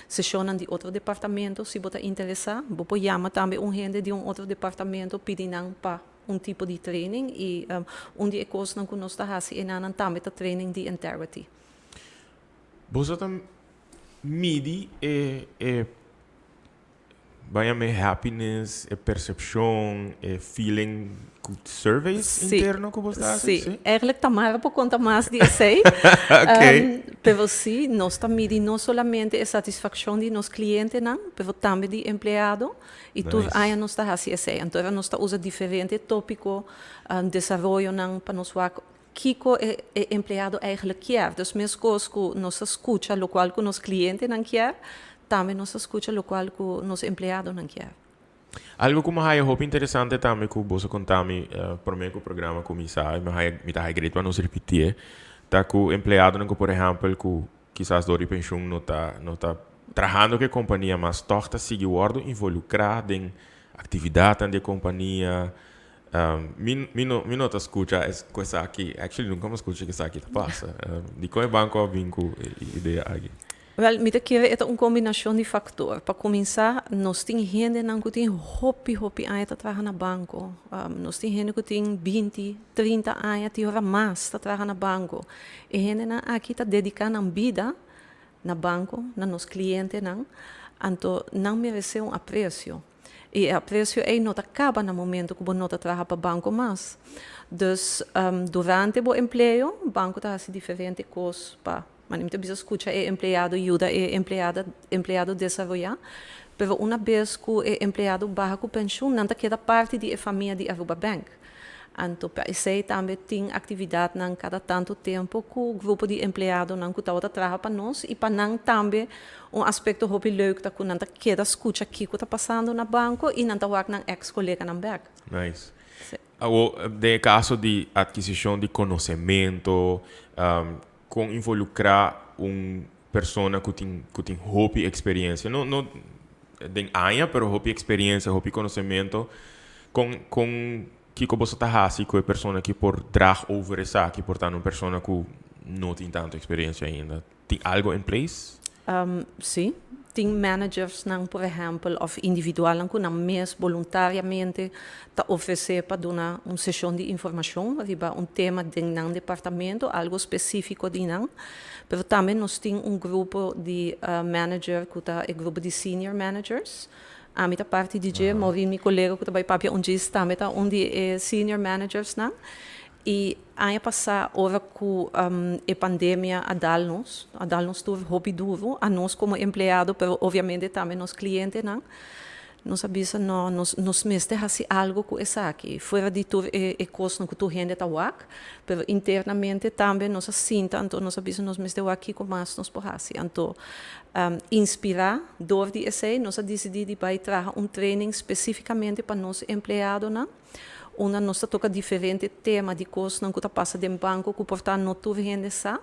sesionnan di otro departamento. Si bo ta interesa, bo por yama tambe un hende di un otro departamento, pidi nan pa un tipo di training y un di e cosnan cu nos ta haci enanan tambe ta training di integrity. Boso ta midi e e Ban yam'é happiness, e percepcion, e feeling cu surveys interno cu bo sta haci? Sí, eigenlijk Tamara por conta mas di esey. Pero sí, nos ta midi no solamente e satisfaccion di nos clientenan, pero tambe di empleado. Y tur aña nos ta haci esey. Anto era nos ta usa diferente topico, desaroyonan pa nos wak kico e empleado eigenlijk kier. Dus mescos cu nos ta scucha locual cu nos clientenan kier, tambe nos ta scucha locual cu nos empleadonan kier. Algo cu mi haya hopi interesante tambe cu boso conta mi prome cu programa cuminsa y mi haya mi ta haya great pa nos repitié, ta cu empleadonan cu por ehempel cu kisas dor di pensioen no ta no ta trahando cu e compania mas tog ta sigui wordo involucra den actividadnan di e compania. Mi mi no mi no ta scucha es cu esaki, actually nunca mi a scucha cu esaki ta pasa. Dicon e banco a bin cu e idea aki? Wel, mi ta kere e ta un combinacion di factor. Pa cuminsa, nos tin hendenan cu tin hopi, hopi aña ta traha na banco. Nos tin hende cu tin 20, 30 aña, tin ora mas ta traha na banco. E hendenan aki ta dedica nan bida na banco, na nos clientenan, anto nan merece un aprecio. Y e aprecio ey no ta caba na momento cu bo no ta traha pa banco mas. Dus, durante bo empleo, banco ta haci diferente cos pa, mane mi ta bisa scucha e empleado, yuda e empleada, empleado desaroya. Pero una bes cu e empleado baha cu pensioen, nan ta keda parti di e famia di Aruba Bank. Anto pa esey tambe tin actividadnan cada tanto tempo cu grupo di empleadonan cu tabata traha pa nos y pa nan tambe un aspecto hopi leuk ta cu nan ta keda scucha kico ta pasando na banco y nan ta wak nan ex coleganan bek. Nice. Si. Awo den e caso di adquisicion di conocemento, con involucra un persona cu tin cu tin hopi experiencia, no no den aña pero hopi experiencia, hopi conocemento, con con kico boso ta haci cu e persona ki por draag over esaki por ta un persona cu no tin tanto experiencia ainda? Tin algo in place? Sí. Tin managersnan por ehempel of individualnan cu nan mes boluntariamente ta ofrece pa duna un sesion di informacion riba un tema den nan departamento, algo specifico di nan. Pero tambe nos tin un grupo di manager cu ta e grupo di senior managers. Ami ta parti di dje, Maureen mi colega cu ta bay papia un djis tambe ta un di e senior managersnan. Y aña pasa ora cu e pandemia a dal nos, a dal nos tur hopi duro, a nos como empleado pero obviamente tambe nos clientenan, nos a bisa no, nos nos mester haci algo cu esaki, fuera di tur e e cosnan cu tur hende ta wak, pero internamente tambe nos a sinta anto nos a bisa nos mester wak kico mas nos por haci. Anto inspira door di esey nos a dicidi di bay traha un training specificamente pa nos empleadonan. Unda nos ta toca diferente tema di cosnan cu ta pasa den banco cu por ta no tur hende sa,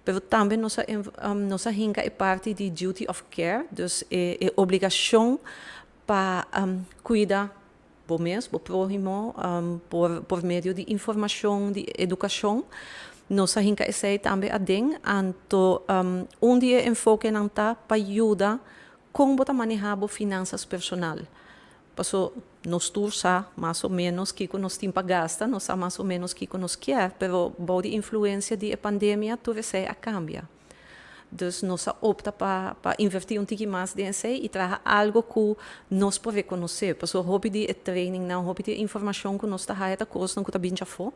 pero tambe nos a nos a hinca e parti di duty of care, dus e e obligacion pa cuida bo mes, bo prohimo, por por medio di informacion, di educacion. Nos a hinca esey tambe aden, anto un di e enfokenan ta pa yuda con bo ta maneha bo finanzas personal. Paso nos tur sa mas o menos kiko nos tin pa gasta, nos sa mas o menos kiko nos kier, pero bou di influencia di e pandemia tur esei a cambia. Dus nos a opta pa pa inverti un tiki mas den esei y traha algo cu nos por reconoce. Paso hopi di e trainingnan, hopi di e informacion cu nos ta haya ta cosnan cu ta bin djafo,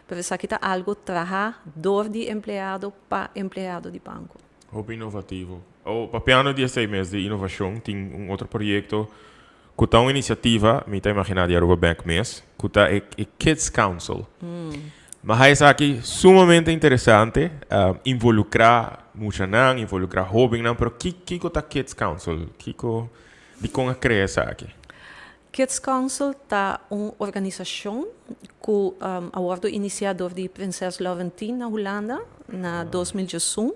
pero esaki ta algo traha door di empleado pa empleado di banco. Hopi inovativo. O papiando di esei mes di inovacion tin un otro proyecto cu ta un iniciativa, mi ta imagina di Aruba Bank mes, cu ta e e Kids Council. Mi a haya esaki sumamente interesante, involucra muchanan, involucra hobennan, pero ki kico ta Kids Council? Kico, dicon a crea esaki? Kids Council ta un organisacion cu a wordo inicia door di Prinses Laurentien na Hulanda na 2011.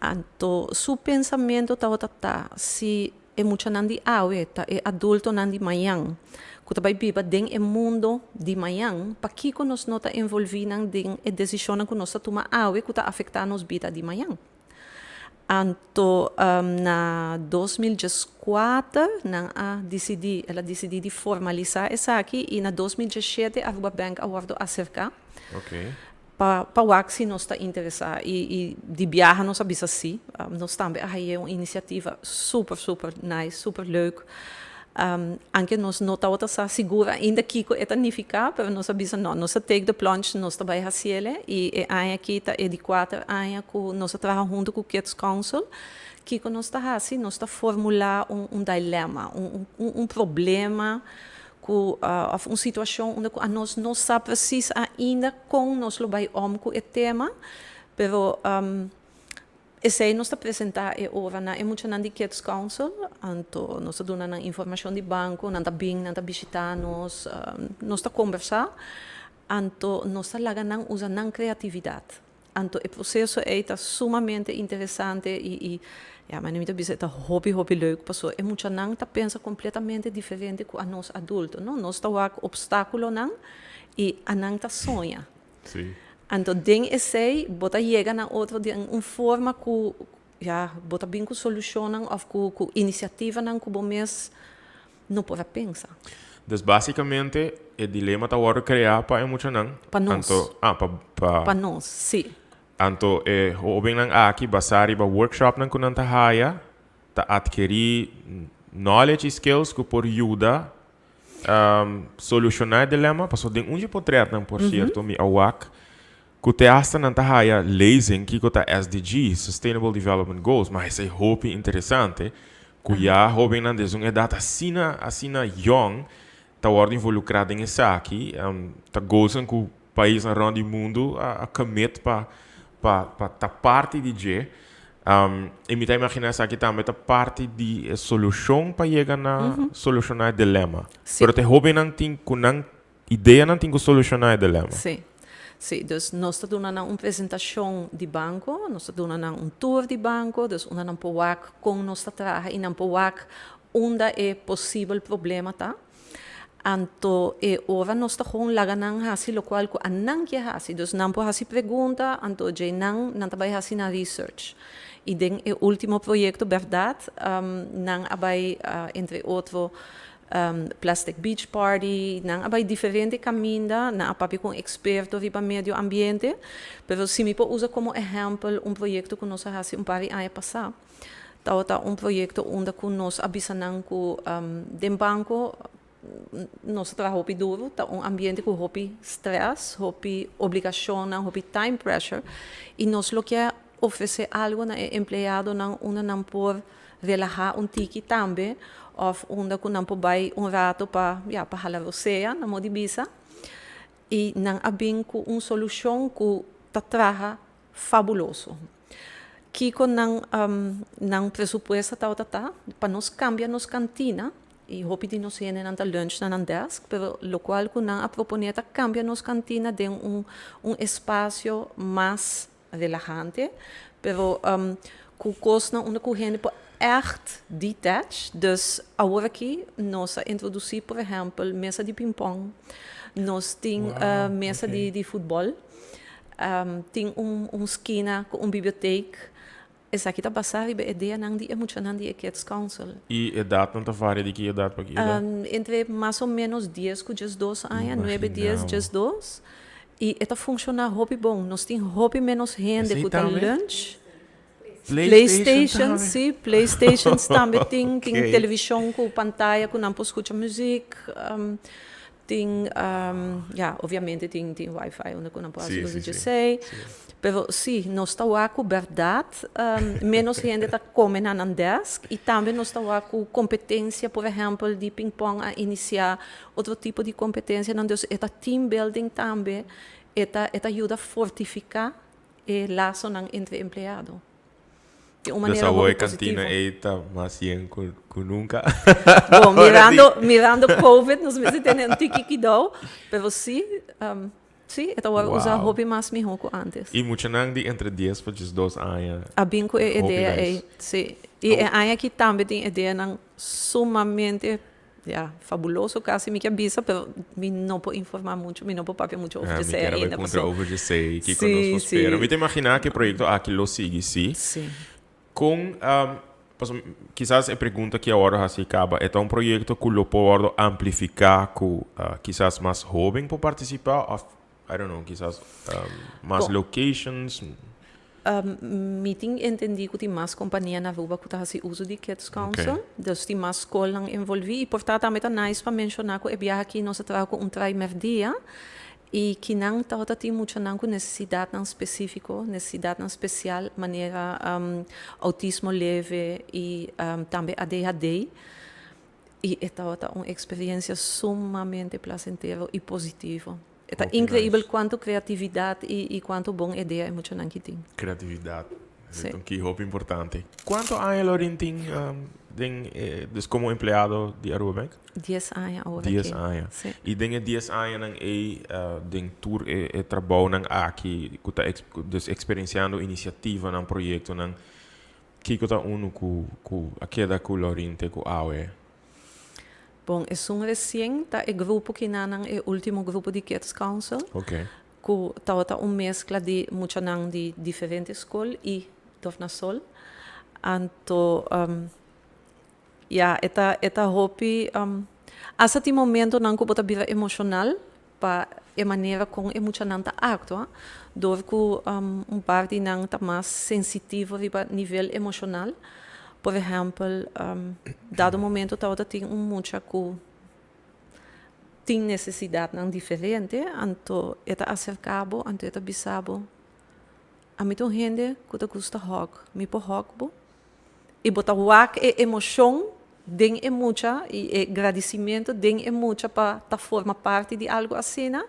Anto su pensamento tabata ta si e muchanan di awe ta e adultonan di mañan cu ta bay biba den e mundo di mañan, pakico nos no ta envolvi nan den e decisionnan cu nos ta tuma awe cu ta afecta nos bida di mañan? Anto na 2014 nan a disidí, el a disidí di formalisá esaki i na 2017 Aruba Bank a wòrdu aserká pa wak si nos ta interesá i i di biaha nos a bisa sí. Nos tambe a hañ'é un inisiativa super super nice, super leuk. Anke nos no tabata sa sigur ainda kiko e ta nifiká, pero nos a bisa no, nos a take the plunge, nos ta bai hasiel i e aña aki ta e di kuater aña ku nos a traha huntu ku Kids Council. Kiko nos ta hasi? Nos ta formulá un un dilema, un un un problema ku òf un situashon unda ku anos no sa presis ainda kon nos lo bai om ku e tema, pero Esei nos ta presentá e ora na e muchanan di Kids Council, anto nos ta duna nan informashon di banko, nan ta bin, nan ta bishitá nos, nos ta kombersá, anto nos ta laga nan usa nan kreatividat. Anto e proseso ei ta sumamente interesante i i ya mi ta bisa e ta hopi hopi leuk pasobra e muchanan ta pensa kompletamente diferente ku anos adulto, no? Nos ta wak opstákulonan i anan ta soña. Sí. Anto den esei bo ta yega na otro den un forma ku ya bo ta bin ku solushonnan òf ku ku inisiativanan ku bo mes no por a pensa. Dus básikamente e dilema ta wòrdu kreá pa e muchanan. Pa nos. Anto, ah, pa, pa. Pa nos, sí. Anto e hóbennan aki basá riba workshopnan ku nan ta haya ta atkerí knowledge i skills ku por yuda Solushoná e dilema, pasobra den un dje potretnan, por sierto, mi a wak ku te asta nan ta haya lezing kiko ta SDG, Sustainable Development Goals, ma esei hopi interesante ku ya hóbennan desde un edat asina, asina yòn ta wòrdu involukrá den esaki, ta goalsnan ku Paisnan rond di mundu a commit pa pa pa ta parti di dje. I mi ta imagina esaki tambe ta parti di e solucion pa yega na soluciona e dilema. Sí. Pero ta e hobennan tin cu nan ideanan tin cu soluciona e dilema. Sí. Sí, dus nos ta duna nan un presentacion di banco, nos ta duna nan un tour di banco, dus unda nan por wak con nos ta traha i nan por wak unda e posibel problema ta. Anto e ora nos ta gewoon laga nan hasi lokual ku anan ke hasi. Dus nan por hasi pregunta, anto djei nan nan ta bai hasi nan research. I den e último proyekto bèrdat nan a bai entre otro Plastic Beach Party, nan a bai diferente kaminda, nan a papia ku un eksperto riba medio ambiente. Pero si mi por usa komo ehèmpel un proyekto ku nos a hasi un par di aña pasá. Tabata un proyecto unda cu nos a bisa nan cu den banco nos ta traha hopi duro, ta un ambiente cu hopi stress, hopi obligacionnan, hopi time pressure y nos lo kier ofrece algo na e empleadonan unda nan por relaha un tiki tambe of unda cu nan por bay un rato pa, ya, pa hala rosea, na modo di bisa. Y nan a bin cu un solucion cu ta traha fabuloso. Kiko nan nan presupuesto tabata ta pa nos kambia nos kantina i hopi di nos hendenan ta lunch na nan desk pero lokual ku nan a proponé ta kambia nos kantina den un un espasio mas relahante pero ku kosnan unda ku hende por ègt detach dus awor aki nos a introdusí por ehèmpel mesa di pimpòn nos tin mesa di di futbòl. Tin un skina ku un bibliotek. Esaki ta basá riba e ideanan di e muchanan di e Kids Council. I edatnan ta varia di ki edat pa ki edat? Entre mas o ménos dies ku diesdos aña, nuebe, dies, diesdos. I e ta funshoná hopi bon. Nos tin hopi ménos hende ku ta lunch. PlayStation tambe? Sí, PlayStations tambe tin. Tin televishon ku pantaya ku nan por skucha muzik. Tin, ya, obviamente tin tin wifi unda ku nan por hasi uso dje esei. Pero sí, nos ta wak ku bèrdat ménos hende ta kome na nan dèsk i tambe nos ta wak ku kompetensia, por ehèmpel, di pingpong a inisiá otro tipo di kompetensianan. Dus e ta team building tambe, e ta e ta yuda fortifiká e lasonan entre empleado. Di un Dus manera awor hopi e kantina positivo. ei ta mas yen ku ku nunka. Bon, Ora di. mirando, mirando covid nos mester tene un tiki kidou, pero sí, sí, e ta wòrdu usá Wow. hopi mas mihó ku ántes. I muchanan di entre dies pa diesdos aña. A bin ku e Hopi idea nice. ei, sí. I e aña aki tambe tin ideanan sumamente Ya, fabuloso casi mi ke bisa, pero mi no por informa mucho, mi no por papia mucho over Ah, mi djesei kier a bai ainda, puntra paso over djesei, kiko nos Sí, por spera. sí. Mi ta imagina ku e proyekto aki lo sigui, sí. Sí. Con kisas e pregunta cu awor asina caba, e un proyecto cu lo por amplifica cu kisas mas hoben por participa of, I don't know, kisas mas Bon. locations? Mi tin entendi cu tin mas compania na Aruba cu ta haci uso di Kids Council. Dus tin mas scol envolvi. Y por tanto, tambe ta nice pa menciona cu e biaha aki nos a traha cu un traimerdia y cu nan tabata tin muchanan cu necesidad nan specifico, necesidad nan special, manera autismo leve y tambe ADHD. Y tabata un experiencia sumamente placentero y positivo. Ta increibel cuanto creatividad y cuanto bon idea e muchanan aki tin. Creatividad. Si. Anto, cu hopi importante. Cuanto aña Lauren tin dus como empleado di Aruba Bank? 10 aña awor. 10 aki. Aña. Si. Y den e 10 aña nan ey den tur e trabou nan aki cu ta dus experienciando iniciativa nan, proyecto nan, kico ta uno cu a keda cu Lauren te cu awe? Bon, esun recien ta e grupo cu nan e ultimo grupo di Kids Council. Cu tabata un mescla di muchanan di diferente scol y Tornasol. Anto, ja, e ta hopi hasta tin momento nan cu bo ta bira emocional pa e manera con e muchanan ta actua, door cu un parti nan ta mas sensitivo riba nivel emocional. Por ehempel, dado momento tabata tin un mucha cu tin necesidad nan diferente, anto e ta acerca bo, anto e ta bisa bo: "Ami ta un hende cu ta gusta hug, mi por hug bo?" Y bo ta wak e emocion den e mucha y e agradecimento den e mucha pa ta forma parte di algo asina.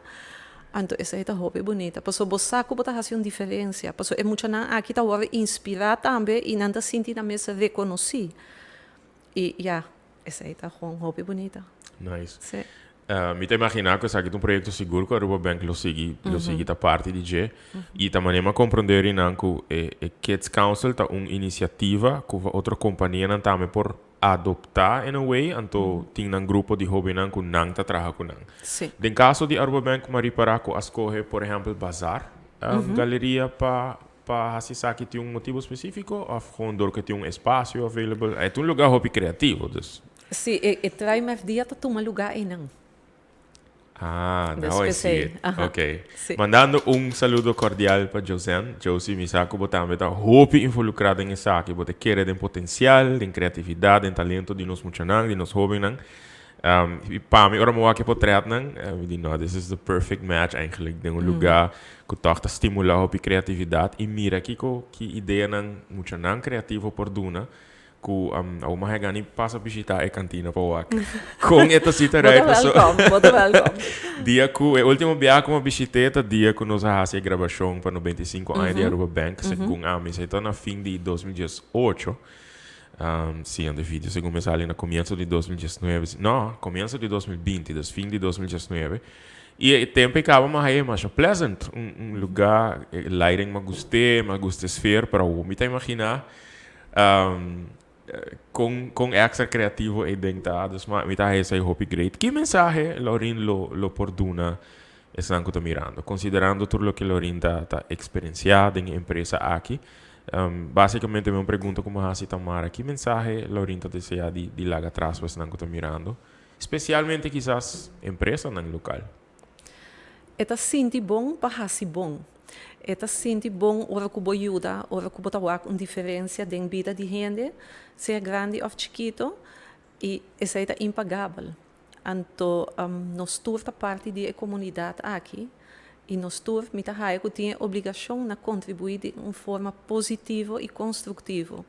Anto esey ta hopi bunita. Paso bo sa cu bo ta haci un diferencia. Paso e mucha nan aki ta wordo inspira tambe y nan ta sinti nan mes reconoci. Y ja, esey ta gewoon hopi bunita. Nice. Si. Mi ta imagina cu esaki ta un proyecto sigur cu Aruba Bank lo sigui ta parti di dje. Y tambe mi a comprende nan cu e Kids Council ta un iniciativa cu otro compania nan tambe por adopta in a way, anto tin un grupo di hobennan cu nan ta traha cu nan. Den caso di Aruba Bank, m'a ripara cu a scoge, por ehempel, Bazar Galeria pa haci esaki, tin un motibo specifico of gewoon door cu tin un espacio available? E un lugar hopi creativo, dus. Si, e Traimerdia ta tuma lugar eynan. Ah, now I see it. Ok. Si. Mandando un saludo cordial pa Josen. Josie, mi sa cu bo tambe ta hopi involucra den esaki, bo ta kere den potencial, den creatividad, den talento di nos muchanan, di nos hobennan. Y pa mi, ora mi wak e portretnan, mi di: "No, this is the perfect match eigenlijk." Den un lugar cu toch ta stimula hopi creatividad y mira kico ki ideanan muchanan creativo por duna cu awor mi gana pasa bishita e cantina pa wak. Con e ta cita Bo ta right so. welcome, bo ta welcome. Dia cu e ultimo biaha cu mi a bishita ta dia cu nos a haci grabacion pa 95 aña di Aruba Bank, segun ami, esey ta na fin di 2018. Si, e video segun mi sali na comienso di 2019. No, comienso di 2020, dus fin di 2019. Y e tempo caba mas ey mas pleasant, un lugar, lighting m'a gusta, m'a gusta sfeer, pero mi ta imagina con extra creativo e den ta, dus ma mi ta esey hopi great. Ki mensahe Lauren lo por duna esnan cu ta mirando, considerando tur loke Lauren ta experiencia den e empresa aki? Basicamente, mi pregunta cu mi a haci Tamara: ki mensahe Lauren ta desea di laga atras pa esnan cu ta mirando? Especialmente kisas empresanan local. E ta sinti bon pa hasi bon. E ta sinti bon ora cu bo yuda, ora cu bo ta wak un diferencia den bida di hende, sea grandi of chikito, y esey ta impagabel. Anto, nos tur ta parti di e comunidad aki, y nos tur mi ta haya cu tin obligacion na contribui di un forma positivo y constructivo.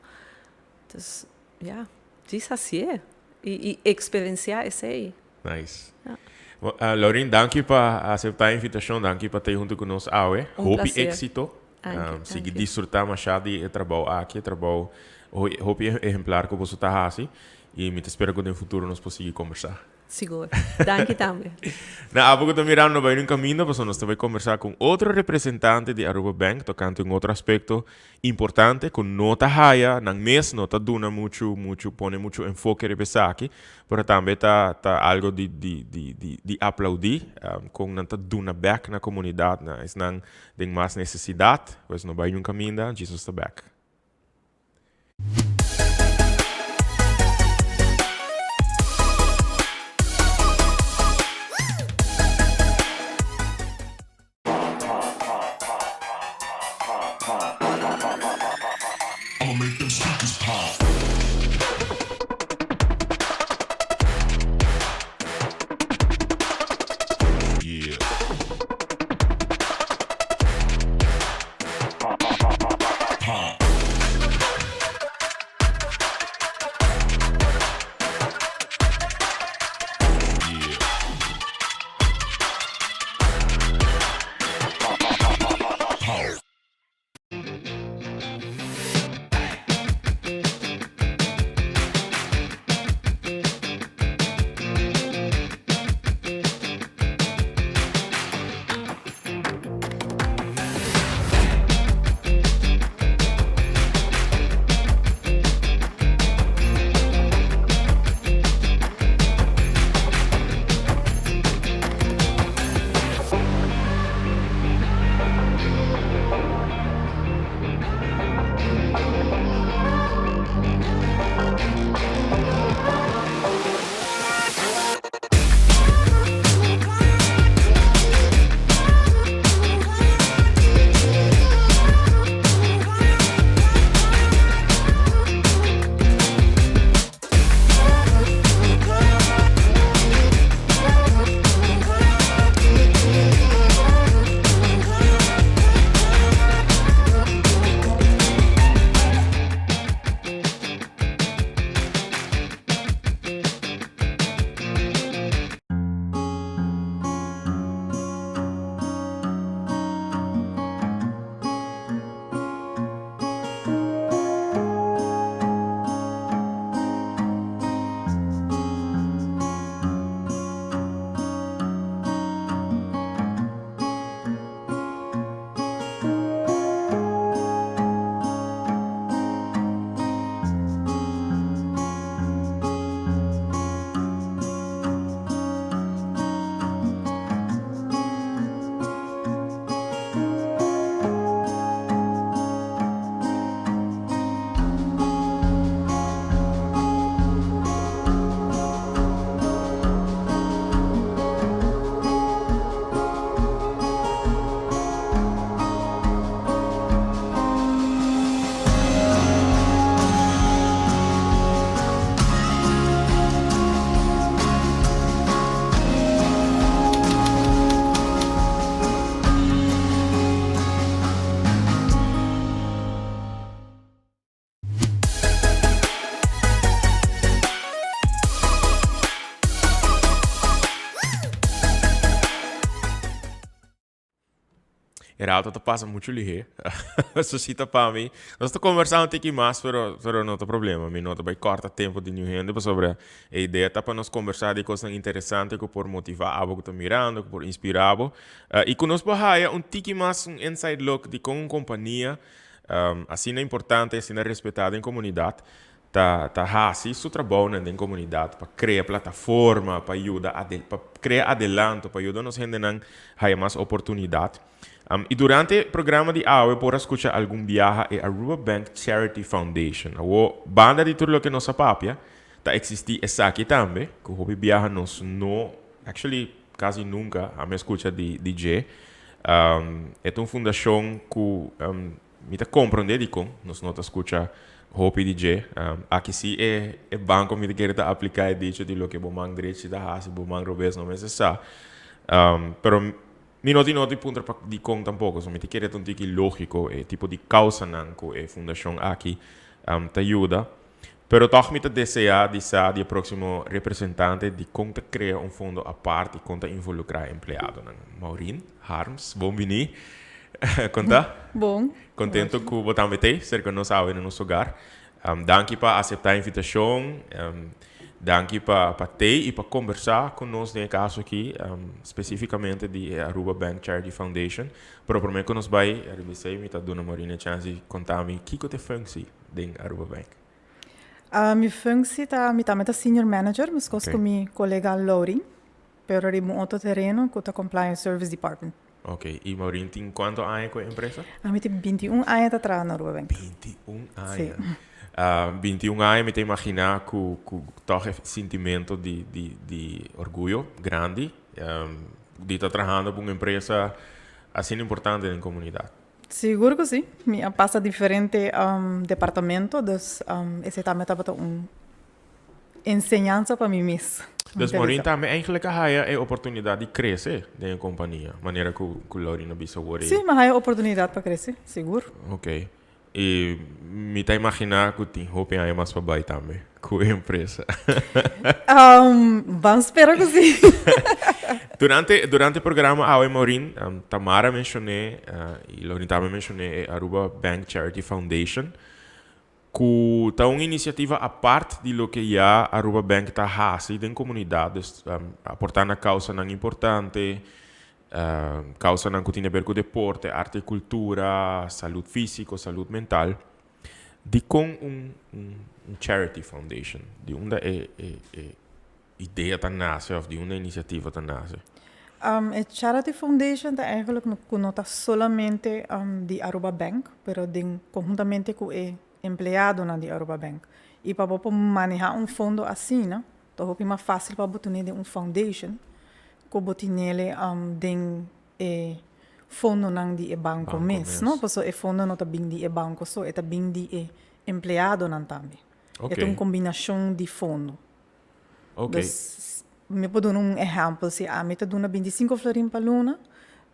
Dus, ja, dis asina. Y experiencia esey. Nice. Ja. Well, Lauren, danki pa acepta e invitacion, danki pa ta hunto cu nos awe. Un Hopi placer. exito. Danki, Sigui danki. disfruta mas di e trabou aki, trabou hopi ehemplar cu bo ta haci. Y mi ta spera cu den futuro nos por sigui combersa. Sigur. Danki tambe. Na abo cu ta mirando, bay un caminda, paso nos ta bay combersa cu otro representante di Aruba Bank, tocante un otro aspecto importante, cu no ta haya, nan mes no ta duna mucho, mucho, pone mucho enfoke riba esaki, pero tambe ta algo di aplaudi, con nan ta duna back na comunidad, na esnan den mas necesidad. Pues no bay un caminda, Jesus ta back. E rato ta pasa mucho lihé. Eso sí ta pa mi. Nos ta conversa un tiki mas, pero, pero no ta problema. Mi no ta bai corta tempo di niun hende pasobra e idea ta pa nos conversa di cosnan interesante cu por motiva abo cu ta mirando, cu por inspira bo. Eh, y cu nos por haya un tiki mas un inside look di con un compania asina importante, asina respetá den comunidad ta ta hasi su trabounan den comunidad pa crea plataforma, pa yuda pa crea adelanto, pa yuda nos hendenan haya mas oportunidad. Y durante e programa di awe por a scucha algun biaha e Aruba Bank Charity Foundation. Awo, banda di tur loke nos a papia, ta existi esaki tambe, cu hopi biaha nos no, actually casi nunca ami a scucha di di dje. E ta un fundacion cu mi ta comprende dicon nos no ta scucha hopi di dje. Aki si e e banco mi ta kere ta aplica e dicho di loke bo man drechi ta haci bo man robes no mester sa. Pero mi no tin noti puntra pa dicon tampoco, so mi ta kere ta un tiki logico e tipo di causanan cu e fundacion aki ta yuda. Pero tòg mi ta deseá di sa di e próksimo representante di kon ta krea un fondo apart i kon ta involukrá empleadonan. Maureen Harms, bon biní. Kon ta? Bon. Kontento ku bo tambe t'ei serka nos awe na nos hogar. Danki pa aseptá e invitashon. Danki pa pa t'ei i pa kombersá ku nos den e kaso akí, spesífikamente di e Aruba Bank Charity Foundation. Pero promé ku nos bai riba esei mi ta duna Maureen e chèns di konta mi kiko ta e functie den Aruba Bank? Mi functie ta, mi tambe ta senior manager, meskos ku mi kolega Laurin, pero riba un otro tereno ku ta Compliance Service Department. Ok, i Maureen tin kuantu aña ku e empresa? Ami tin 21 aña ta traha na Aruba Bank. 21 aña? Si. 21 aña mi ta imaginá ku ku tòg e sintimento di di di orguyo grandi di ta trahando pa un empresa asina importante den komunidat. Sigur ku si. Mi a pasa diferente departamento, dus esei tambe tabata un enseñansa pa mi mes. Dus Maureen tambe eigenlijk a haya e oportunidad di crece den e compania, manera cu cu Laureen a bisa awor. Sí, mi a haya oportunidad pa crece, sigur. Ok. Y mi ta imagina cu tin hopi aña mas pa bay tambe cu e empresa. Ban spera cu si. Durante durante e programa awe Maureen, Tamara a mencione y Laureen tambe a mencione e Aruba Bank Charity Foundation. Ku ta un inisiativa apart di loke ya Aruba Bank ta hasi den komunidat, dus aportá na kausanan importante, kausanan ku tin di ber ku deporte, arte i kultura, salud físiko, salud mental. Dikon un un charity foundation? Di unda e e e idea ta nase òf di unda e inisiativa ta nase? E Charity Foundation ta eigenlijk ku no ta solamente di Aruba Bank, pero den konhuntamente ku e empleadonan di Aruba Bank. I pa bo por maneha un fondo asina, ta hopi mas fásil pa bo tene den un foundation ku bo tinele den e fondonan di e banko mes, no? Pasobra e fondo no ta bin di e banko so, e ta bin di e empleadonan tambe. E ta un kombinashon di fondo. Ok. Dus, mi por duna un ehèmpel, si ami ta duna bintisinko florin pa luna,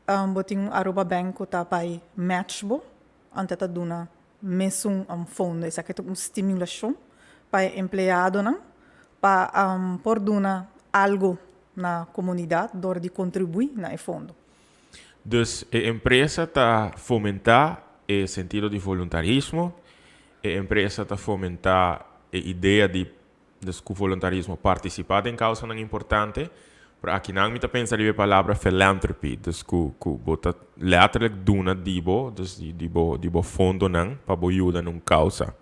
bo tin un Aruba Bank ku ta bai match bo, anto ta duna mesun fondo. Esaki ta un stimulashon pa e empleadonan pa por duna algu na komunidat dor di kontribuí na e fondo. Dus e empresa ta fomentá e sentido di voluntarismo, e empresa ta fomentá e idea di Dus ku voluntarismo partisipá den kausanan importante, pero akinan mi ta pensa riba e palabra philanthropy, dus ku ku bo ta letterlijk duna di bo, dus di di bo di bo fondonan pa bo yuda na un kausa.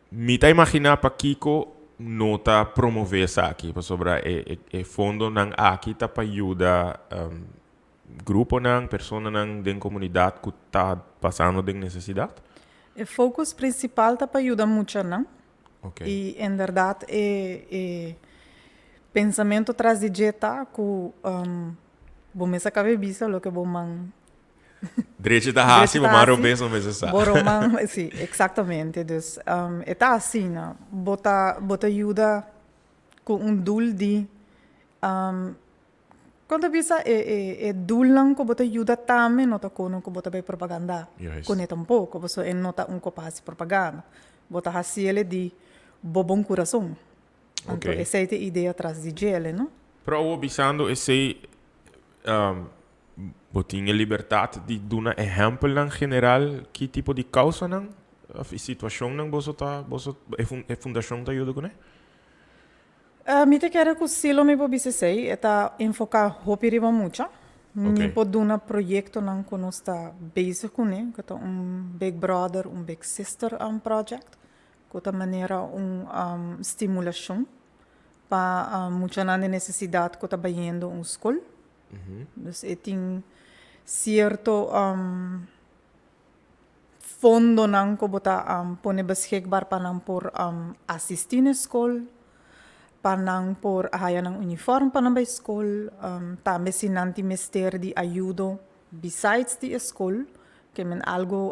Mi ta imaginá pakiko no ta promové esaki, pasobra e e e fondonan aki ta pa yuda gruponan, personanan den komunidat ku ta pasando den nesesidat? E focus principal ta pa yuda muchanan. Ok. Y inderdaad e e pensamento tras di dje ta cu bo mes a caba e bisa loke bo man Drechi ta haci, drechi bo ta man haci, robes no mester sa. bo roman, si, exactamente. Dus e ta asina. Bo ta bo ta yuda cu un doel di Kon ta bisa e e e doelnan ku bo ta yuda tambe no ta kono ku bo ta bai propaganda kuné tampoko pasobra e no ta un ku pa hasi propaganda. Bo ta hasi el di bo bon kurason. Anto esei ta e idea tras di djele no. Pero awor bisando esei bo tin e libertat di duna ehèmpelnan general ki tipo di kousanan òf situashonnan boso ta boso e fundashon ta yuda kuné? Mi ta kere ku si lo mi por bisa esei, e ta enfoká hopi riba mucha. Mi por duna proyektonan ku nos ta bezig kuné, ku ta un Big Brother, un Big Sister project, ku ta manera un stimulashon pa muchanan den nesesidat ku ta bayendo un skol. Dus e tin sierto Fondonan ku bo ta pone beschikbaar pa nan por asistí na e skol, pa nan por haya nan uniform pa nan bai skol, tambe si nan tin mester di ayudo besides di e skol, ke men algu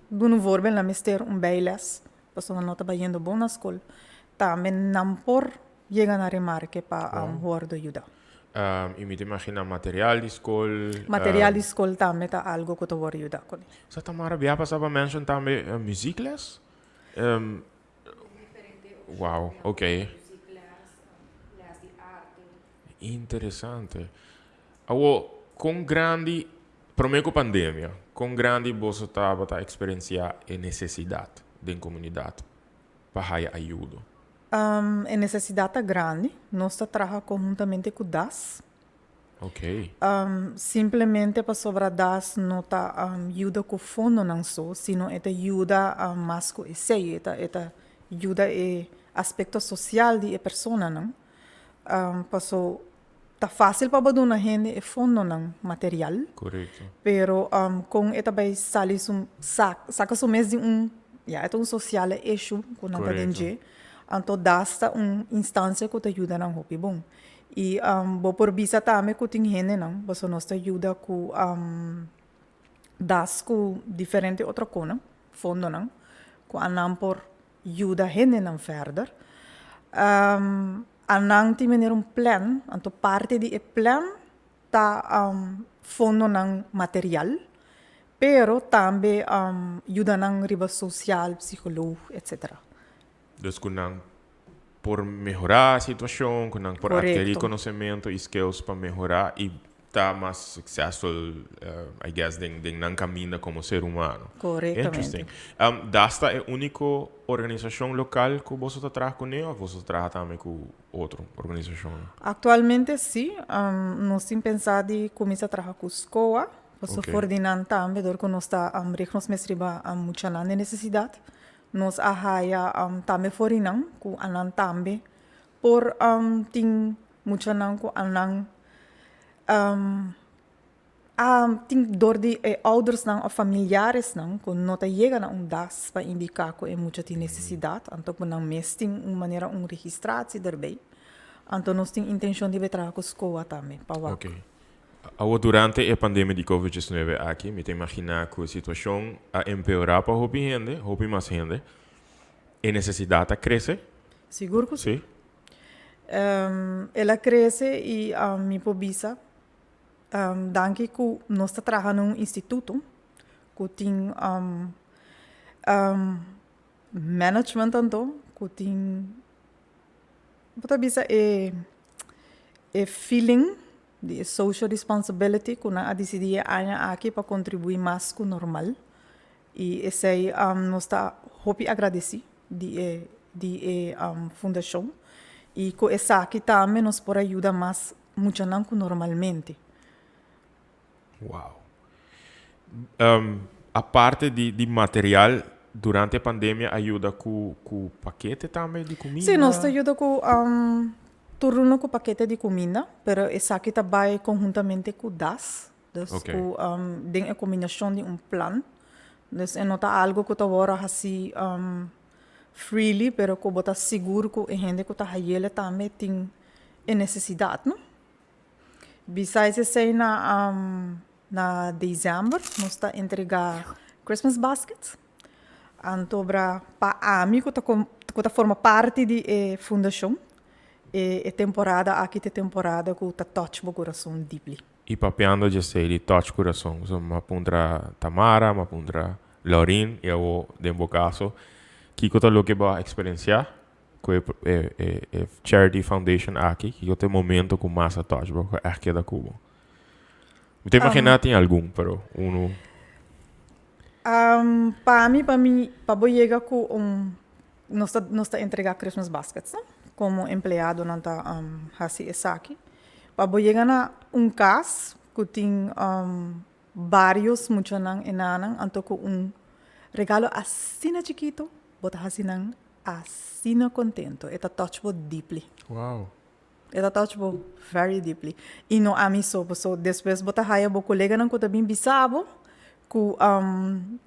duna un voorbeeld nan mester un bijles pasobra nan no ta bayendo bon na skol, tambe nan por yega na remarke pa wòrdu yuda. I mi ta imagina material di skol. Material di skol tambe ta algo ku ta wòrdu yuda kuné. Sa Tamara bia pasa pa mention tambe muziekles? Wow, ok. Interesante. Awor, kon grandi, promé ku pandemia, kon grandi boso tabata eksperensiá e nesesidat den komunidat pa haya ayudo? E nesesidat ta grandi. Nos ta traha konhuntamente ku das. Ok. Simplemente pasobra das no ta yuda ku fondonan so, sino e ta yuda mas ku esei. E ta e ta yuda e aspekto sosial di e personanan. Paso ta fásil pa bo duna hende e fondonan material. Korekto. Pero kon e ta bai sali su saka su mes di un, ya e ta un sosiale issue ku nan ta den dje. Anto das ta un instancia cu ta yuda nan hopi bon. Y bo por bisa tambe cu tin hendenan, pasobra nos ta yuda cu das cu diferente otro conan, fondonan, cu anan por yuda hendenan verder. Anan tin manera un plan, anto parti di e plan ta fondonan material, pero tambe yuda nan riba social, psicoloog, etcetera. Dus cu nan por mehora e situacion, cu nan por adkeri conocemento y skills pa mehora y ta mas successful, I guess, den nan caminda como ser humano. Correctamente. Interesting. Das ta e unico organisacion local cu boso ta traha cune of boso ta traha tambe cu otro organisacionnan? Actualmente si. Nos tin pensa di cuminsa traha cu SCOA, pasobra for di nan tambe dor cu nos ta richt nos mes riba muchanan den necesidad. Nos a haya tambe for di nan cu anan tambe por tin muchanan cu anan a tin dor di e oudersnan of familiaresnan cu no ta yega na un das pa indica cu e mucha tin necesidad, anto cu nan mes tin un manera un registratie derbij. Anto nos tin intencion di bay traha cu SCOA tambe pa wak. Awor durante e pandemia di Covid diesnuebe aki, mi ta imaginá ku e situashon a empeorá pa hopi hende, hopi mas hende. E nesesidat a krese? Sigur ku si. El a krese i mi por bisa danki ku nos ta traha na un instituto ku tin management anto ku tin bo ta bisa e feeling di e social responsibility ku nan a disidí e aña aki pa kontribuí mas ku normal i esei nos ta hopi agradesí di e di e fundashon i ku esaki tambe nos por a yuda mas muchanan ku normalmente. Wow. Aparte di di material durante e pandemia a yuda ku ku pakete tambe di kuminda? Si, nos ta yuda ku tur uno ku pakete di kuminda, pero esaki ta bai konhuntamente ku das, dus ku den e kombinashon di un plan. Dus e no ta algu ku ta wòrdu hasi freely, pero ku bo ta sigur ku e hende ku ta hayele tambe tin e nesesidat, no? Besides esei na na december nos ta entrega Christmas baskets. Anto bra pa ami ku ta ku ta forma parti di e fundashon e e temporada aki ta e temporada ku ta touch bo kurason deeply. I papiando djesei di touch kurason, so mi a puntra Tamara, mi a puntra Laurin i awo den bo kaso, kiko ta loke bo a eksperensiá Ku e e e charity foundation aki, kiko ta e momento ku mas a touch bo, ku a ègt keda ku bo? Mi ta imaginá tin algun, pero unu. Pa mi, pa mi, pa bo yega ku un, nos ta nos ta entregá Christmas baskets, no? Komo empleadonan ta hasi esaki. Pa bo yega na un kas ku tin Varios muchanan enanan anto cu un regalo asina chikito bo ta haci nan asina contento. E ta touch bo deeply. Wow. E ta touch bo very deeply. Y no ami so, paso despues bo ta haya bo coleganan cu ta bin bisa bo cu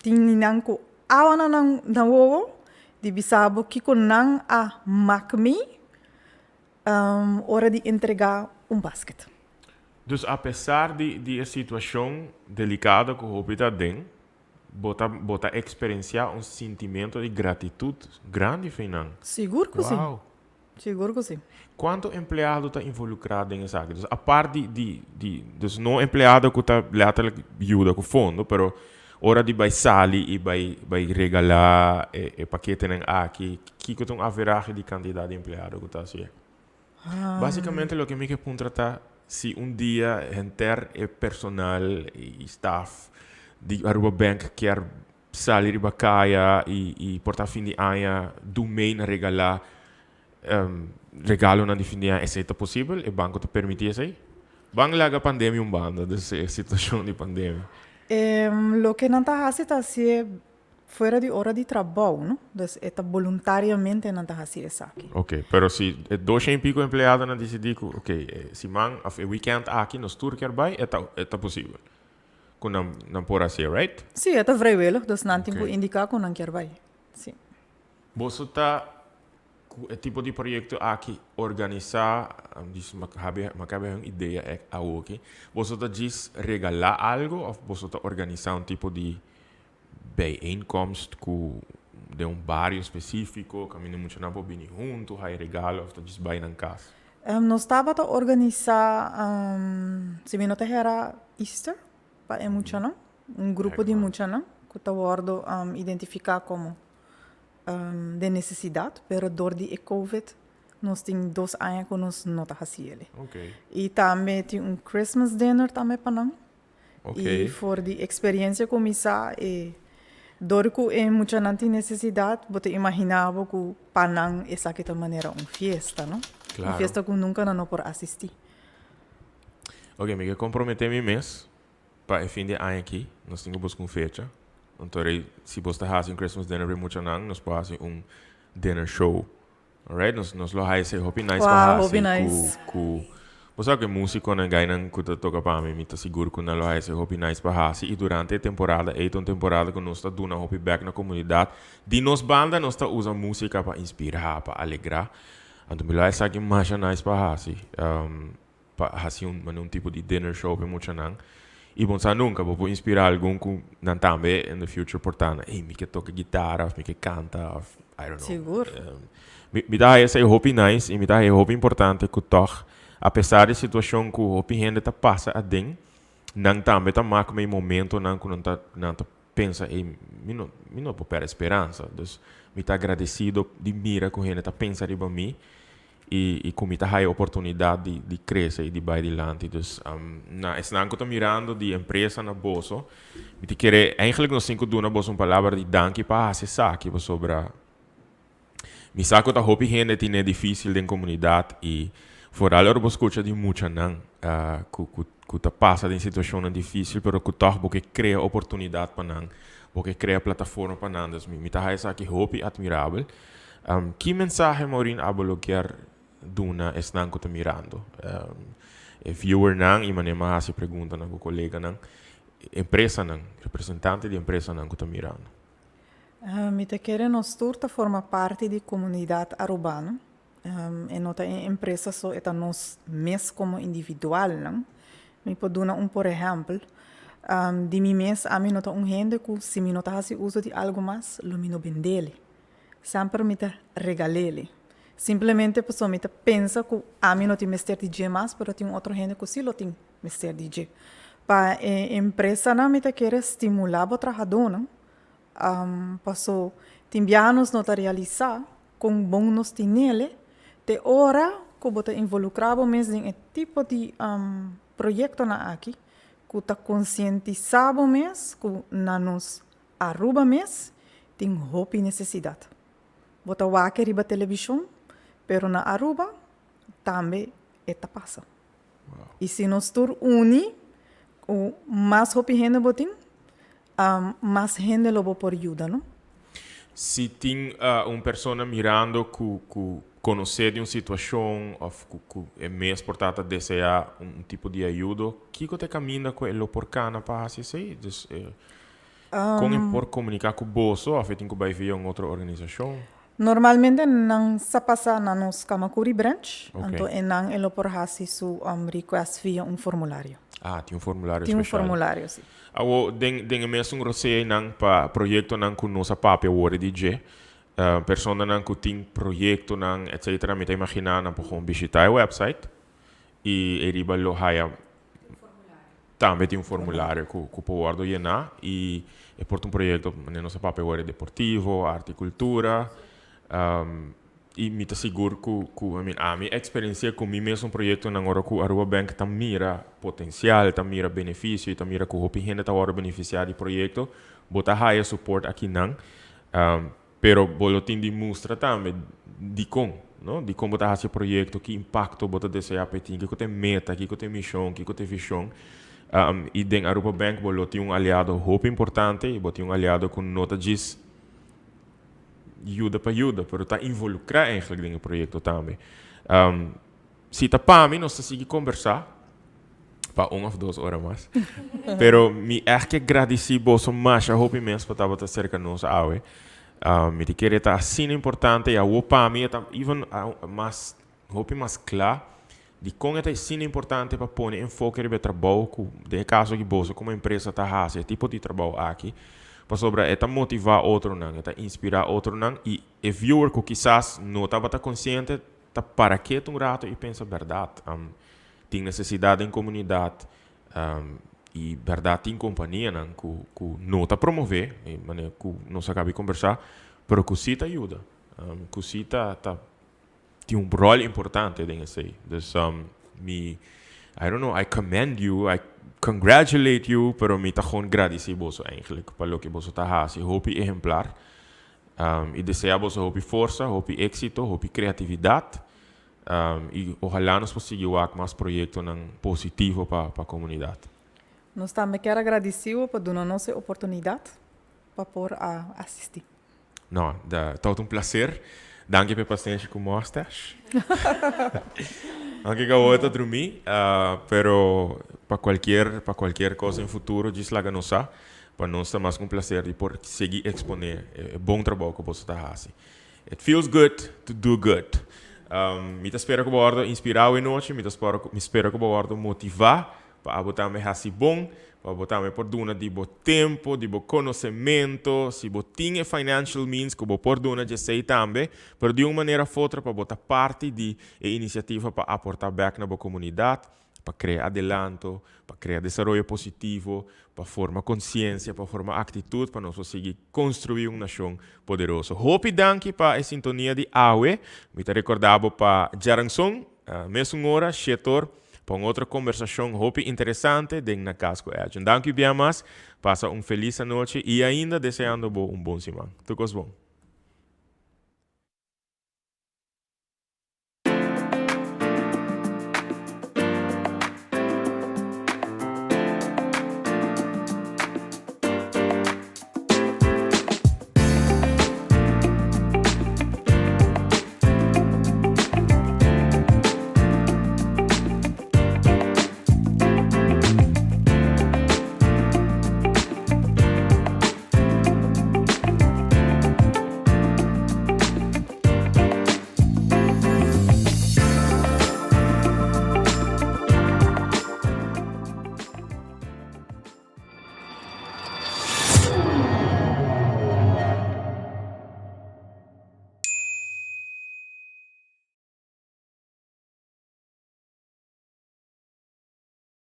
tin nan cu awa na nan wowo di bisa bo kico nan a mak mi ora di entrega un basket. Dus apesar di di e situacion delicado cu hopi ta den, bo ta bo ta experiencia un sintimento di gratitud grandi fei nan. Sigur cu si. Wow. Sigur cu si. Cuanto empleado ta involucra den esaki? Dus apart di di di dus no empleado cu ta letterlijk yuda cu fondo, pero ora di bay sali y bay bay regala e e paketenan aki, kico ta un averahe di cantidad di empleado cu ta hacié? Básicamente loke mi ke puntra ta si un dia henter e personal y staff di Aruba Bank kier sali riba kaya y y por ta fin di aña dun mei na regala regalonan di fin di aña esey ta posibel? E banco ta permiti esey? Ban laga pandemia un banda, dus e situacion di pandemia. Loke nan ta haci ta hacié Fuera di ora di trabou, no? Dus e ta boluntariamente nan ta hasi esaki. Ok, pero si e doshen y pico empleadonan disidí ku ok, e siman of e weekend aki nos tur kier bai, e ta e ta posibel ku nan nan por hasié, right? Sí, e ta vrijwillig, dus nan tin ku indiká ku nan kier bai. Sí. Boso ta. Ku e tipo di proyekto aki organisá, djis mi a kaba un idea ek awoki, boso ta djis regalá algu òf boso ta organisá un tipo di bijeenkomst ku den un bario spesífiko kaminda muchanan por bini huntu haña regalo òf ta djis bai nan kas? Nos tabata organisá, si mi no ta hera, Easter pa e muchanan, un grupo di muchanan ku ta wòrdu identifiká komo den necesidad, pero door di e covid nos tin dos aña cu nos no ta haci ele. Y tambe tin un Christmas dinner tambe pa nan. Y for di experiencia cu mi sa e door cu e muchanan tin necesidad bo ta imagina bo cu pa nan esaki ta manera un fiesta, no? Un fiesta cu nunca nan no por asisti. Ok, mi ke compromete mi mes Pa e fin di aña aki nos tin ku buska un fecha. Anto rei si bos ta hasi un Christmas dinner pa e muchanan nos por hasi un dinner show. Alright, nos nos lo haya esei hopi nice pa Wow, hopi hasi ku nice. ku bo sa ku e musikonan gainan ku ta toka pa mi, mi ta sigur ku nan lo haya esei hopi nice pa hasi i durante e temporada ei ta un temporada ku nos ta duna hopi bek na komunidat. Di nos banda nos ta usa musika pa inspirá, pa alegrá. Anto mi lo haya esaki masha nice pa hasi. Pa hasi un manera un tipo di dinner show pa e muchanan y bo no sa nunca bo por inspira algun cu nan tambe in the future por ta na ey mi ke toca guitara of mi ke canta of I don't know. Sigur. Mi mi ta haya esey hopi nice y mi ta haya hopi importante cu tog a pesar di situacion cu hopi hende ta pasa aden nan tambe ta mak mey momentonan cu nan ta nan ta pensa ey mi no mi no por perde speransa dus mi ta agradecido di mira cu hende ta pensa riba mi I i ku mi ta haya oportunidat di di krese i di bai dilanti. Dus na esnan ku ta mirando di empresa na boso, mi ta kere eigenlijk nos tin ku duna boso un palabra di danki pa hasi esaki pasobra mi sa ku ta hopi hende tine difisil den komunidat i foral ora bo skucha di muchanan ku ku ku ta pasa den situashonnan difisil pero ku tòg bo ke krea oportunidat pa nan, bo ke krea plataforma pa nan. Dus mi mi ta haya esaki hopi atmirabel. Ki mensahe Maureen abo lo kier duna esnan ku ta mirando? E viewernan i manera mi a hasi preguntanan ku koleganan, empresanan, representante di empresanan ku ta mirando. Mi ta kere nos tur ta forma parti di komunidat arubano. E no ta e empresa so, e ta nos mes komo individualnan. Mi por duna un por ehèmpel. Di mi mes ami no ta un hende ku si mi no ta hasi uso di algu mas lo mi no bend'el. Semper mi ta regal'el. Simplemente pasobra mi ta pensa ku ami no tin mester di dje mas, pero tin un otro hende ku si lo tin mester di dje. Pa e empresanan mi ta kere stimulá bo trahadónan, paso tin biaha nos no ta realisá kon bon nos tin'el te ora ku bo ta involukrá bo mes den e tipo di proyektonan aki ku ta konsientisá bo mes ku na nos Aruba mes tin hopi necesidad. Bo ta wak riba television, pero na Aruba tambe e ta pasa. Y si nos tur uni, cu mas hopi hende bo tin, mas hende lo bo por yuda, no? Si tin un persona mirando cu cu conoce di un situacion of cu cu e mes por ta ta desea un tipo di ayudo, kico ta e caminda cu e lo por cana pa haci esey? Dus Kon e por komuniká ku boso òf e tin ku bai via un otro organisashon? Normalmente nan sa pasa na nos Kamakuri branch, anto enan e lo por hasi su request via un formulario. Ah, tin un formulario Tin un special. formulario, si. Awo, den den e mesun rosea einan pa proyektonan ku nos a papia awor di dje, personanan ku tin proyektonan etcetera, mi ta imaginá nan por gewoon bishitá e website i e riba lo haya Tambe tin un formulario cu cu por wordo yena y e por ta un proyecto manera nos a papia awor deportivo, arte y cultura y mi ta sigur cu cu I mean ami experiencia cu mi mesun proyectonan ora cu Aruba Bank ta mira potencial, ta mira beneficio y ta mira cu hopi hende ta wordo beneficia di proyecto, bo ta haya support akinan. Pero bo lo tin di mustra tambe dikon, no? Dikon bo ta hasi e proyekto, ki impakto bo ta deseá pa e tin, kiko ta e meta, kiko ta e mishon, kiko ta e vishon. I den Aruba Bank bo lo tin un aliado hopi importante i bo tin un aliado ku no ta djis yuda pa yuda, pero ta involukrá eigentlik den e proyekto tambe. Si ta pa mi nos ta sigui kombersá pa un of dos ora mas. Pero mi ègt ke gradisí boso masha hopi mes pa tabata serka nos awe. Mi ta kere ta asina importante y awo pa mi e ta even mas hopi mas cla dicon e ta asina importante pa pone enfoke riba e trabou cu den e caso aki boso como empresa ta haci e tipo di trabou aki pasobra e ta motiva otronan, e ta inspira otronan y e viewer cu kisas no tabata consciente ta para ketu un rato y pensa berdad tin necesidad den comunidad Y berdad tin companianan cu cu no ta promove, e manera cu nos a caba di conversa, pero cu si ta yuda, cu si ta ta tin un rol importante den esey. Dus mi, I don't know, I commend you, I congratulate you, pero mi ta gewoon gradici boso eigenlijk pa loke boso ta haci, hopi ehemplar. Y desea boso hopi forsa, hopi exito, hopi creatividad. Y ojalá nos por sigui wak mas proyectonan positivo pa comunidad. Nos tambe kier a gradici bo pa duna nos e oportunidad pa por a asisti. No, ta tabata un placer. Danki pa e pasenshi cu mustache. Aunke cu awor ta drumi, pero pa cualkier, pa cualkier cos den futuro djis laga nos sa, pa nos ta mas cu un placer di por sigui expone e bon trabou cu boso ta haci. It feels good to do good. Mi ta spera ku bo wòrdu inspirá awe nochi, mi ta spera mi spera ku bo wòrdu motivá pa abo tambe hasi bon, pa bo tambe por duna di bo tempu, di bo konosementu, si bo tin e financial means ku bo por duna djesei tambe, pero di un manera of otro pa bo ta parti di e inisiativa pa aportá bèk na bo komunidat. pa krea adelanto, pa krea desaroyo positivo, pa forma konsiensia, pa forma aktitut pa nos por sigui konstruí un nashon poderoso. Hopi danki pa e sintonia di awe. Mi ta rekordá bo pa djaranson, mesun ora, shetor, pa un otro kombersashon hopi interesante den Na Kas ku Edjean. Danki un bia mas, pasa un felis anochi i ainda deseando bo un bon siman. Tur kos bon.